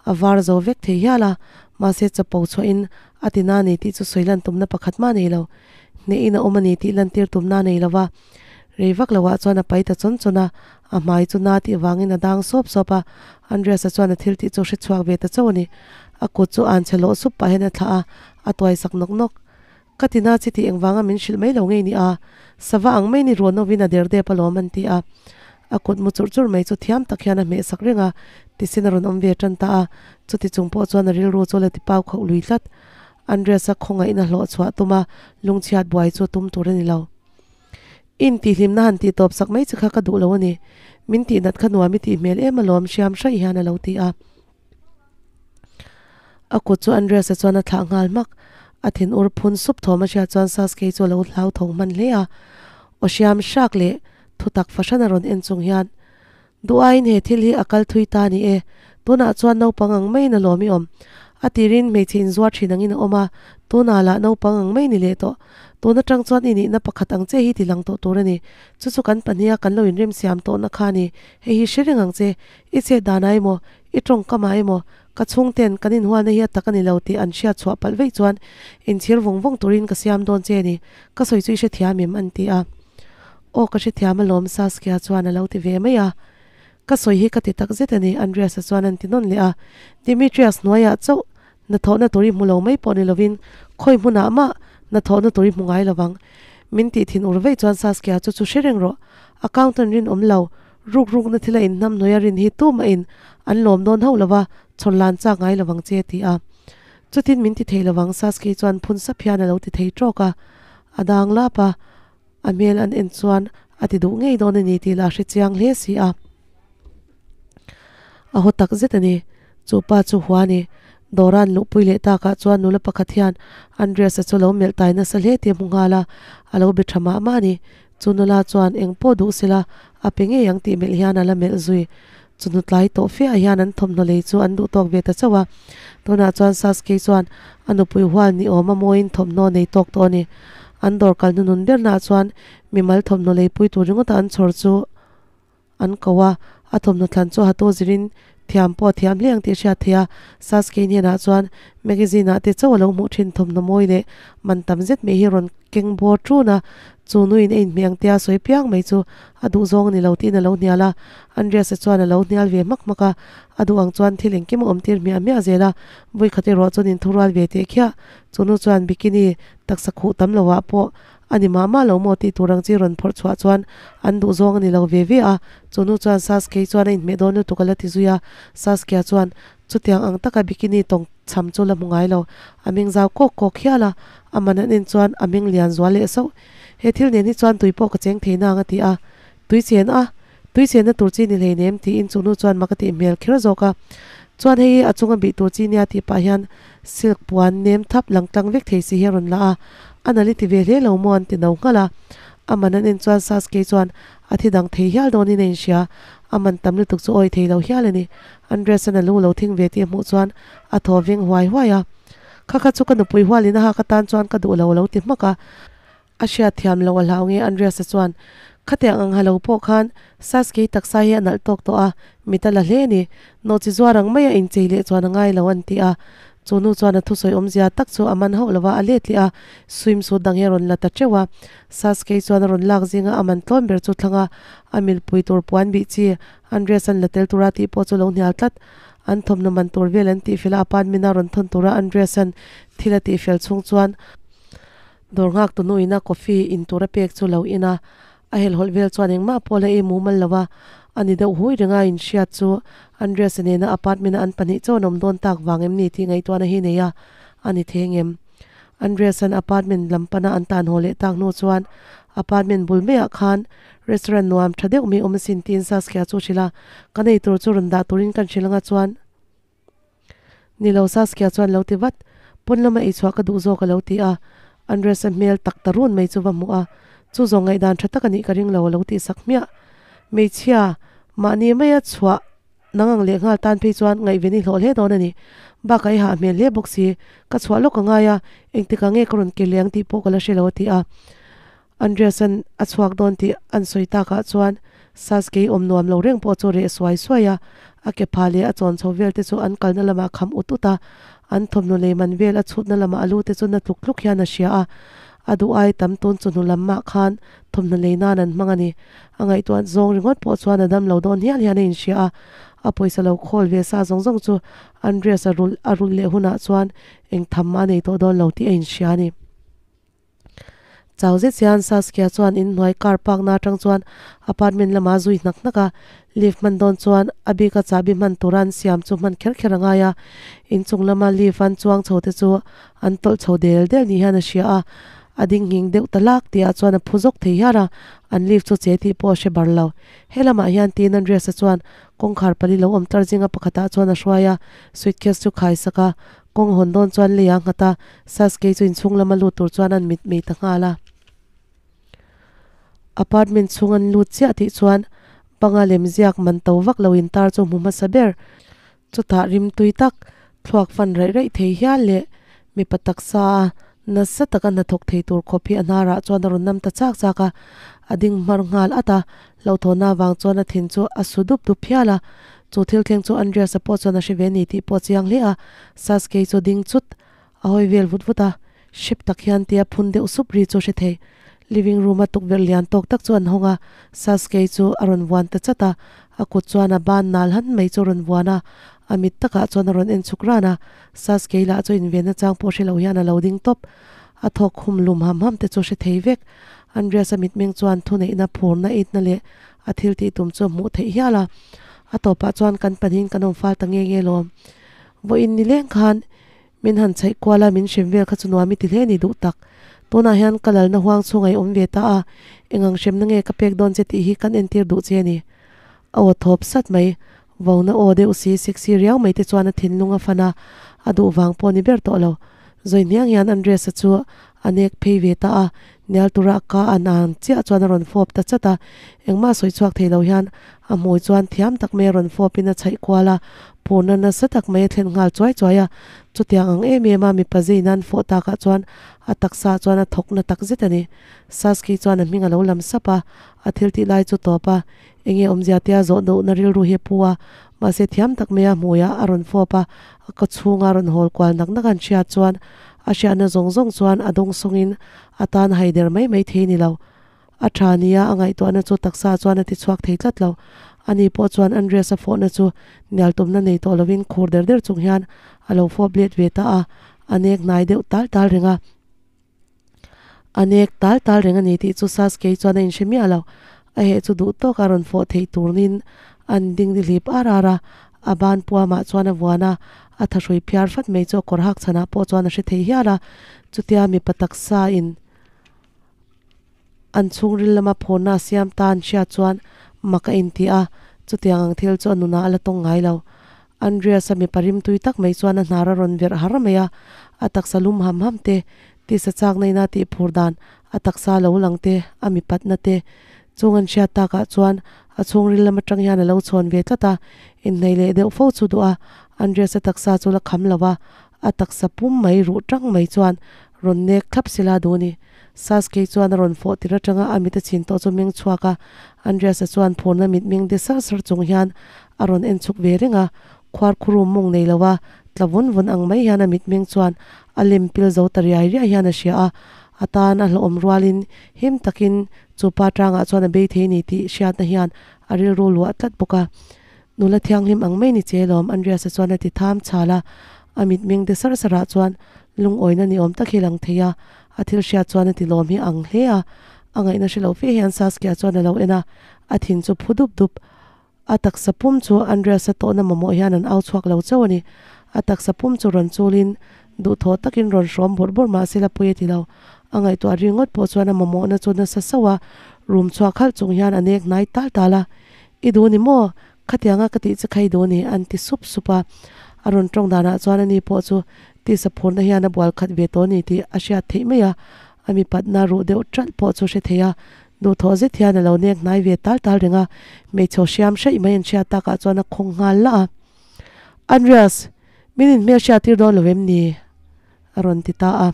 a var zo vek thei hial a, mahse chapo chhuahin a ti na a ni tih chu sawi lan tumna pakhat mah a nei lo. Hnehin a awm a ni tih lantir tumna a nei lo va. Rei vak loah chuan a pai ta chawn chawn a, a hmai chu na tih vangin a dang sawp sawp a, Andreas-a chuan a thil tih chu hre chhuak ve ta chauh a ni. A kut chu an che lawh sup pah hian a thlah a, a tuai sak nawk nawk. Ka ti na chi tih engvanga min hrilh mai lo ngei ni a, sava ang mai ni ruah novin a der dep alawm an ti a. A kut mu churh churh mai chu thiam tak hian a hmeh sak reng a, tisin a rawn awm ve tan ta a, chuti chung pawh chuan a rilru chu la ti pau khauh lui tlat. Andreas-a khawngaihna hlawh chhuah tuma lungchhiat buai chu tum tur a ni lo. In tihhlimna han tih tawp sak mai che kha ka duh lo a ni. Min tih nat kha nuam i tih hmel em alawm hriam hraih hian a lo ti a. A kut chu Andreas-a chuan a thlah nghal hmak. A thin ur phun sup thawm a hriat chuan Sasuke chu a lo hlau thawng hman hle a. Aw hriam hrak leh thutak fahran a rawn en chung hian, Duh aiin he thil hi a kal thui ta ni e. Tunah chuan naupang ang maiin a lawm i awm. A tirin hmeichhe inzuar thin angin a awm a, tunah lah naupang ang mai ni leh tawh. Tun atang chuan i nihna pakhat ang che hi ti lang tawh tur a ni. Chu chu kan pahniha kan lo inremsiam tawhna kha a ni. Hei hi hre reng ang che. I chet danah emaw, i tawngkamah emaw, ka chhungten kan inhualna hi a tak a ni lo tih an hriat chhuah palh veih chuan inchhir vawng vawng turin ka siam dawn che a ni. Ka sawi chu i hrethiam em? an ti a. Aw ka hrethiam alawm Saskia chuan a lo ti ve mai a. Ka sawi hi ka ti tak zet a ni Andreas-a chuan an ti nawn leh a. Demetrius hnuaiah chauh hnathawhna tur i hmu lo mai pawh ni lovin khawi hmunah mah hnathawhna tur i hmu ngai lovang. Min tih thin ur vei chuan Saskia chu chu hre reng rawh. Accountant rinawm lo, ruk rukna thila inhnam hnuaia rin hi tumah in an lawm dawn hauh lova chhawr lan chak ngai lovang che a ti a. Chutin min ti thei lovang Saskia chuan phun sap hian a lo ti thei tawk a. A dang lap a. A hmel an en chuan a ti duh ngei dawn a ni tih lah hre chiang hle si a. A haw tak zet a ni. Chu pa chu hua a ni. Dawran luhpui leh takah chuan nula pakhat hian Andreas-a chu lo melh tai nasa hle tih a hmu nghal a, a lo be tha mah mah a ni. Chu nula chuan eng pawh duh sela a pe ngei ang tih melh hian a la melh zui. Chu nu tlai tawh fiah hian an thawmhnaw lei chu an duh tawk ve ta chauh a. Tunah chuan Sasuke chuan a nupui hual ni awm a mawiin thawmhnaw nei tawk tawh a ni. An dawr kal hnunun bernaah chuan mimal thawmhnaw leipui tur ringawta an chhawr chu an ko a, a thawmhnaw thlan chu hatu zirin thiam pawh a thiam hle ang tih a hriat theih a. Sasuke hnenah chuan magazine ah te chauh a lo hmuh thin thawmhnaw mawi leh man tam zet mai hi rawn keng bawr ṭun a, chu nuin a inhmeh ang tia sawi piang mai chu a duh zawng a ni lo tiin a lo hnial a. Andreas-a chuan a lo hnial ve hmak hmak a, a duh ang chuan thil engkim a awm tir hmiah hmiah zel a, vawikhat erawh chuan inthurual ve teh khiah. Chu nu chuan bikini taksa khuh tam lovah pawh a ni mah mah lo maw tih tur ang chi rawn phawrh chhuah chuan an duh zawng a ni lo ve ve a. Chu nu chuan Sasuke chuan a inhmeh dawn lutuk a la ti zui a, Sasuke-a chuan chutiang ang taka bikini tawng chham chu la hmu ngai lo. A meng zau kawk kawk hial a, a man an en chuan a meng lian zual leh sauh. He thil nen hi chuan tui pawh ka cheng thei nang a ti a. Tui chen a, tui chenna tur chi ni hleinem tiin chu nu chuan mak a tih hmel kher zawk a. Chuan hei hi a chunga bih tur chi nia tih pah hian silk puan nem thap lang tlang vek thei si hi a rawn la a. A nali ti ve hle lo maw an ti no nghalh a. A man an en chuan Sasuke chuan a thi dang thei hial dawnin a inhria. A man tam lutuk chu awi thei lo hial a ni. Andreas-an a lu lo thing ve tih a hmuh chuan a thaw veng huai huai a. Kha kha chu ka nupui hualin a hak atan chuan ka duh lo a lo ti hmak a. A hriat thiam loh a hlau nge Andreas-a chuan, Khatiang ang ha lo pawh khan Sasuke taksa hi a nalh tawk tawh a, mit a la hle a ni. Nawhchi zuar ang maia inchei leh chuan a ngai lo an ti a. Chu nu chuan a thusawi awmzia tak chu a man hauh lova a let leh a, swimsuit dang hi a rawn la ta teuh a. Sasuke chuan a rawn lak zinga a man tlawm ber chu thlang a, a milpui tur puan bih chi Andreas-a'n la tel tura tih pawh chu lo hnial tlat. An thawmhnaw man tur vel an tihfel a, apartment-a rawn thawn tura Andreas-a'n thil a tihfel chhung chuan dawr nghak tu nuin a coffee in tur a pek chu lo in a. A helhawlh vel chuan engmah pawh la ei mumal lo a, a ni deuh hui renga inhriat chu Andreas-a nena apartment-a an pahnih chaw an awm dawn tak vang em ni tih ngaihtuahna hi nei a, a ni thei ngem. Andreas-a'n apartment lam pana an tan haw leh tak hnu chuan apartment bul maiah khan restaurant nuam tha deuh mai awm asin tiin Saskia chu hrilh a, ka nei tur chu rawn dah turin kan hrilh anga chuan ni lo Saskia chuan lo ti vat, pawn lama eichhuah ka duh zawk a lo ti a, Andreas-a hmel tak ta run mai chu va hmuh a, chu zawng ngaihdan tha tak a nih ka ring lo a lo tih sak hmiah. Hmeichhia, mahni maia chhuah Nang ang leh nghal tan phei chuan ngaihven i hlawh hle dawn a ni. Bakah i hah hmel hle bawk si. Ka chhuah lawk a ngai a, engtikah nge ka rawn ke leh ang tih pawh ka la hre lo a ti a. Andreas-a'n a chhuak dawn tih an sawi takah chuan Sasuke awm nuam lo reng pawh chu reh suai suai a, a ke pha leh a chawn chho vel te chu an kalna lamah kham ut ut a, an thawmhnaw lei man vel a chhutna lamah a lu te chu na tluk tluk hian a hria a. A duh ai tam tun chu hnu lam mah khan thawmhnaw lei nan an hmang a ni. A ngaihtuah zawng ringawt pawh chuan a dam lo dawn hial hian a inhria a, a pawisa lo khawl ve sa zawng zawng chu Andreas a rulh a rulh leh hunah chuan eng tham mah a nei tawh dawn lo tih a inhria a ni. Chau zet hian Saskia chuan inhnuai car park na atang chuan apartment lamah a zui hnak hnak a, lift hman dawn chuan a bika chahbi hman tura an siam chu hman kher kher a ngai a, inchung lama lift an chuang chho te chu an tawlh chho del del ni hian a hria a, a ding nghing deuh ta lak tih ah chuan a phu zawk thei hial a, an lift chu che tih pawh a hre bar lo. He lamah hian tiin Andreas-a chuan kawngkhar pali lo awm tar zinga pakhatah chuan a hruai a, suitcase chu khai sak a, kawng hawn dawn chuan lei ah nghat a, Sasuke chu inchhung lama lut tur chuan an mit mei ta nghal a. Apartment chhung an lut chiah tih chuan banga lemziak man to vak lo intar chu hmu hmasa ber. Chutah rimtui tak, thluak fan raih raih thei hial leh mipa taksa a nasa taka hnathawk thei tur khawp hi a hnarah chuan a rawn nam ta chak chak a, a ding hmar nghal at a, hlauhthawhna avang chuan a thin chu a su dup dup hial a. Chu thil thleng chu Andreas-a pawh chuan a hre ve ni tih pawh a chiang hle a, Sasuke chu ding chut a hawi vel vut vut a, hrep tak hian tia phun deuh sup ri chu a hre thei. Living room a tukverh lian tawk tak chu an hawng a, Sasuke chu a rawn vuan ta chat a, a kut chuan a ban nal han mai chu a rawn vuan a, a mit takah chuan a rawn en chhuk ran a, Sasuke lah chu invenna chang pawh hre lo hian a lo ding tawp. A thawk khum lum ham ham te chu a hre thei vek. Andreas-a mitmeng chuan thuneihna phurna eitna leh a thil tih tum chu a hmuh theih hial a, a tawpah chuan kan pahnihin kan awm fal ta nge nge lawm. Vawiin nileng khan Min han chhaih kual a, min hrem vel kha chu nuam i ti hle ni duh tak. Tunah hian ka lalna huang chhung a i awm ve ta a, engang hremna nge ka pek dawn che tih hi kan entir duh che a ni. A aw thawp sat mai. Vona aw deuh si, sexy riau mai te chuan a thinlung a fan a. A duh vang pawh ni ber tawh lo. Zawi hniang hian Andres-a chu a nek phei ve ta a, Nial tura ka an ang chiah chuan a rawn fawp ta chat a, engmah sawi chhuak thei lo hian a hmui chuan thiam tak mai a rawn fawpin a chhaih kual a, phurna nasa tak mai a thlen nghal chuai chuai a, chutiang ang em em a mipa zei nan fawh takah chuan a taksa ah chuan a thawk na tak zet a ni. Saski chuan a hming a lo lam sap a, a thil tih lai chu tawp a, enge awmzia tia zawh duhna rilru hi a pu a, mahse thiam tak mai a hmuiah a rawn fawp a, a kaw chhunga rawn hawl kual nak nak an hriat chuan a hriatna zawng zawng chuan a dawng sawngin a tan hai der mai mai thei ni lo. A tha nia a ngaihtuahna chu taksa chuan a ti chhuak thei tlat lo. Ani pawh chuan Andreas a fawhna chu nial tumna nei tawh lovin khur der der chung hian a lo fawp let ve ta a, a nek hnai deuh tal tal reng a. A nek tal tal reng a ni tih chu Sasuke chuan a inhre miah lo. A heh chu duh tawk a rawn fawh theih turnin an ding dihlip ar ar a, a ban puamah chuan a vuan a, a thahrui phiar fat mai chu a kawr hak chhanah pawh chuan a hre thei hial a. Chutia mipa taksa in an chhungril lama phurna a siam ta an hriat chuan mak a inti a, chutiang ang thil chu a nunah a la tawng ngai lo. Andreas-a mipa rimtui tak mai chuan a hnar a rawn verh har mai a, a taksa lum ham ham te, tisa chakna ina tih phur dan, a taksa lo lang te, a mipatna te chung an hriat takah chuan a chhungril lam atang hian a lo chhawn ve tlat a, inhnaih leh deuh fo chu duh a, Andreas-a taksa chu la kham lo a, a taksa pum mai ruh tang mai chuan rawn nek thlap sila duh a ni. Sasuke chuan a rawn fawh tir atanga a mit a chhin tawh chu meng chhuak a, Andreas-a chuan phurna mit meng de sar sar chung hian a rawn en chhuk ve reng a, khuar khurum mawng nei lo a, tla vun vun ang mai hian a mit meng chuan a lem pil zo ta riai riai hian a hria a, a tan a hlauhawm rualin him takin chu pa tangah chuan a bei thei ni tih hriatna hian a rilru luah tlat bawk a. Nula thianghlim ang mai ni che lawm, Andreas-a chuan a ti tham chhal a, a mit meng de sar sarah chuan lungawina ni awm tak hi lang thei a, a thil hriat chuan a ti lawm hi ang hle a, a ngaihna hre lo fe hian Saskia chuan a lo en a, a thin chu phu dup dup. A taksa pum chu Andreas-a tawhna mamawh hian an au chhuak lo chauh a ni. A taksa pum chu rawn chulin duhthawh takin rawn hrawm bawrh bawrh mah se la pui a ti lo. A ngaihtuah ringawt pawh chuan a mamawhna chu nasa sauh a, rum chhuak halh chung hian a nek hnai tal tal a. I duh ni maw? Khatianga ka tih che kha i duh ni, an ti sup sup a. A rawn tawng danah chuan ani pawh chu tisa phurna hian a bual khat ve tawh ni tih a hriat theih mai a, a mipatna ruh deuh ṭalh pawh chu hre thei a. Duhthawh zet hian a lo nek hnai ve tal tal reng a, hmeichhe aw hriam hraih mai an hriat takah chuan a khawng nghal lah a. Andreas, min inhmel hriattir dawn lo em ni? a rawn ti ta a.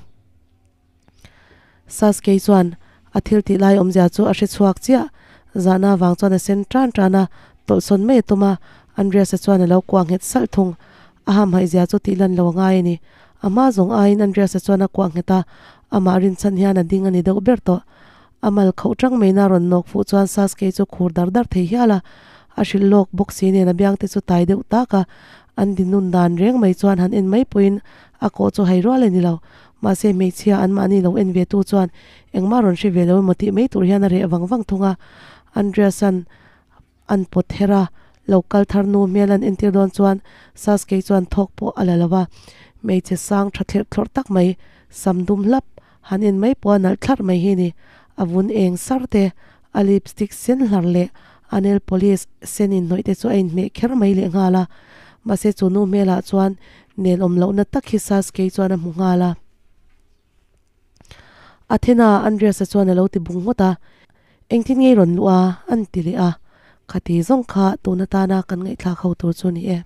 Sasuke chuan a thil tih lai awmzia chu a hre chhuak chiah. Zahna avang chuan a sen tan tan a, tawlhsawn mai a tum a, Andreas-a chuan a lo kuah nghet salh thung. A hamhaihzia chu tih lan lo a ngai a ni. A hma zawng aiin Andreas-a chuan a kuah nghet a, amah rinchhan hian a ding a ni deuh ber tawh. A mal khauh tang maina rawn nawk fuh chuan Sasuke chu khur dar dar thei hial a, a hrilh lawk bawk si nen a biangte chu tai deuh tak a, an dinun dan reng mai chuan han en mai pawhin a kawh chu hai rual a ni lo. Mahse hmeichhia an mahni lo en ve tu chuan engmah rawn hre ve lo emaw tih mai tur hian a reh vang vang thung a. Andreas-a'n an pawt her a, lo kal thar nu hmel an entir dawn chuan Sasuke chuan thawk pawh a la lo va. Hmeichhe sang tha thlerh thlawrh tak mai, sam dum hlap, han en mai pawh a nalh thlarh mai hi ni. A vun eng sar te, a lipstick sen hlar leh a nail polish sen inhnawih te chu a inhmeh kher mai lehnghal a. Mahse chu nu hmelah chuan nel awm lohna tak hi Sasuke chuan a hmu nghal a. Athena, Andreas-a chuan a lo ti bung ngawt a. Engtin nge i rawn luh a? an ti leh a. Khati zawng kha tun atana kan ngaihthlak ho tur chu ni e.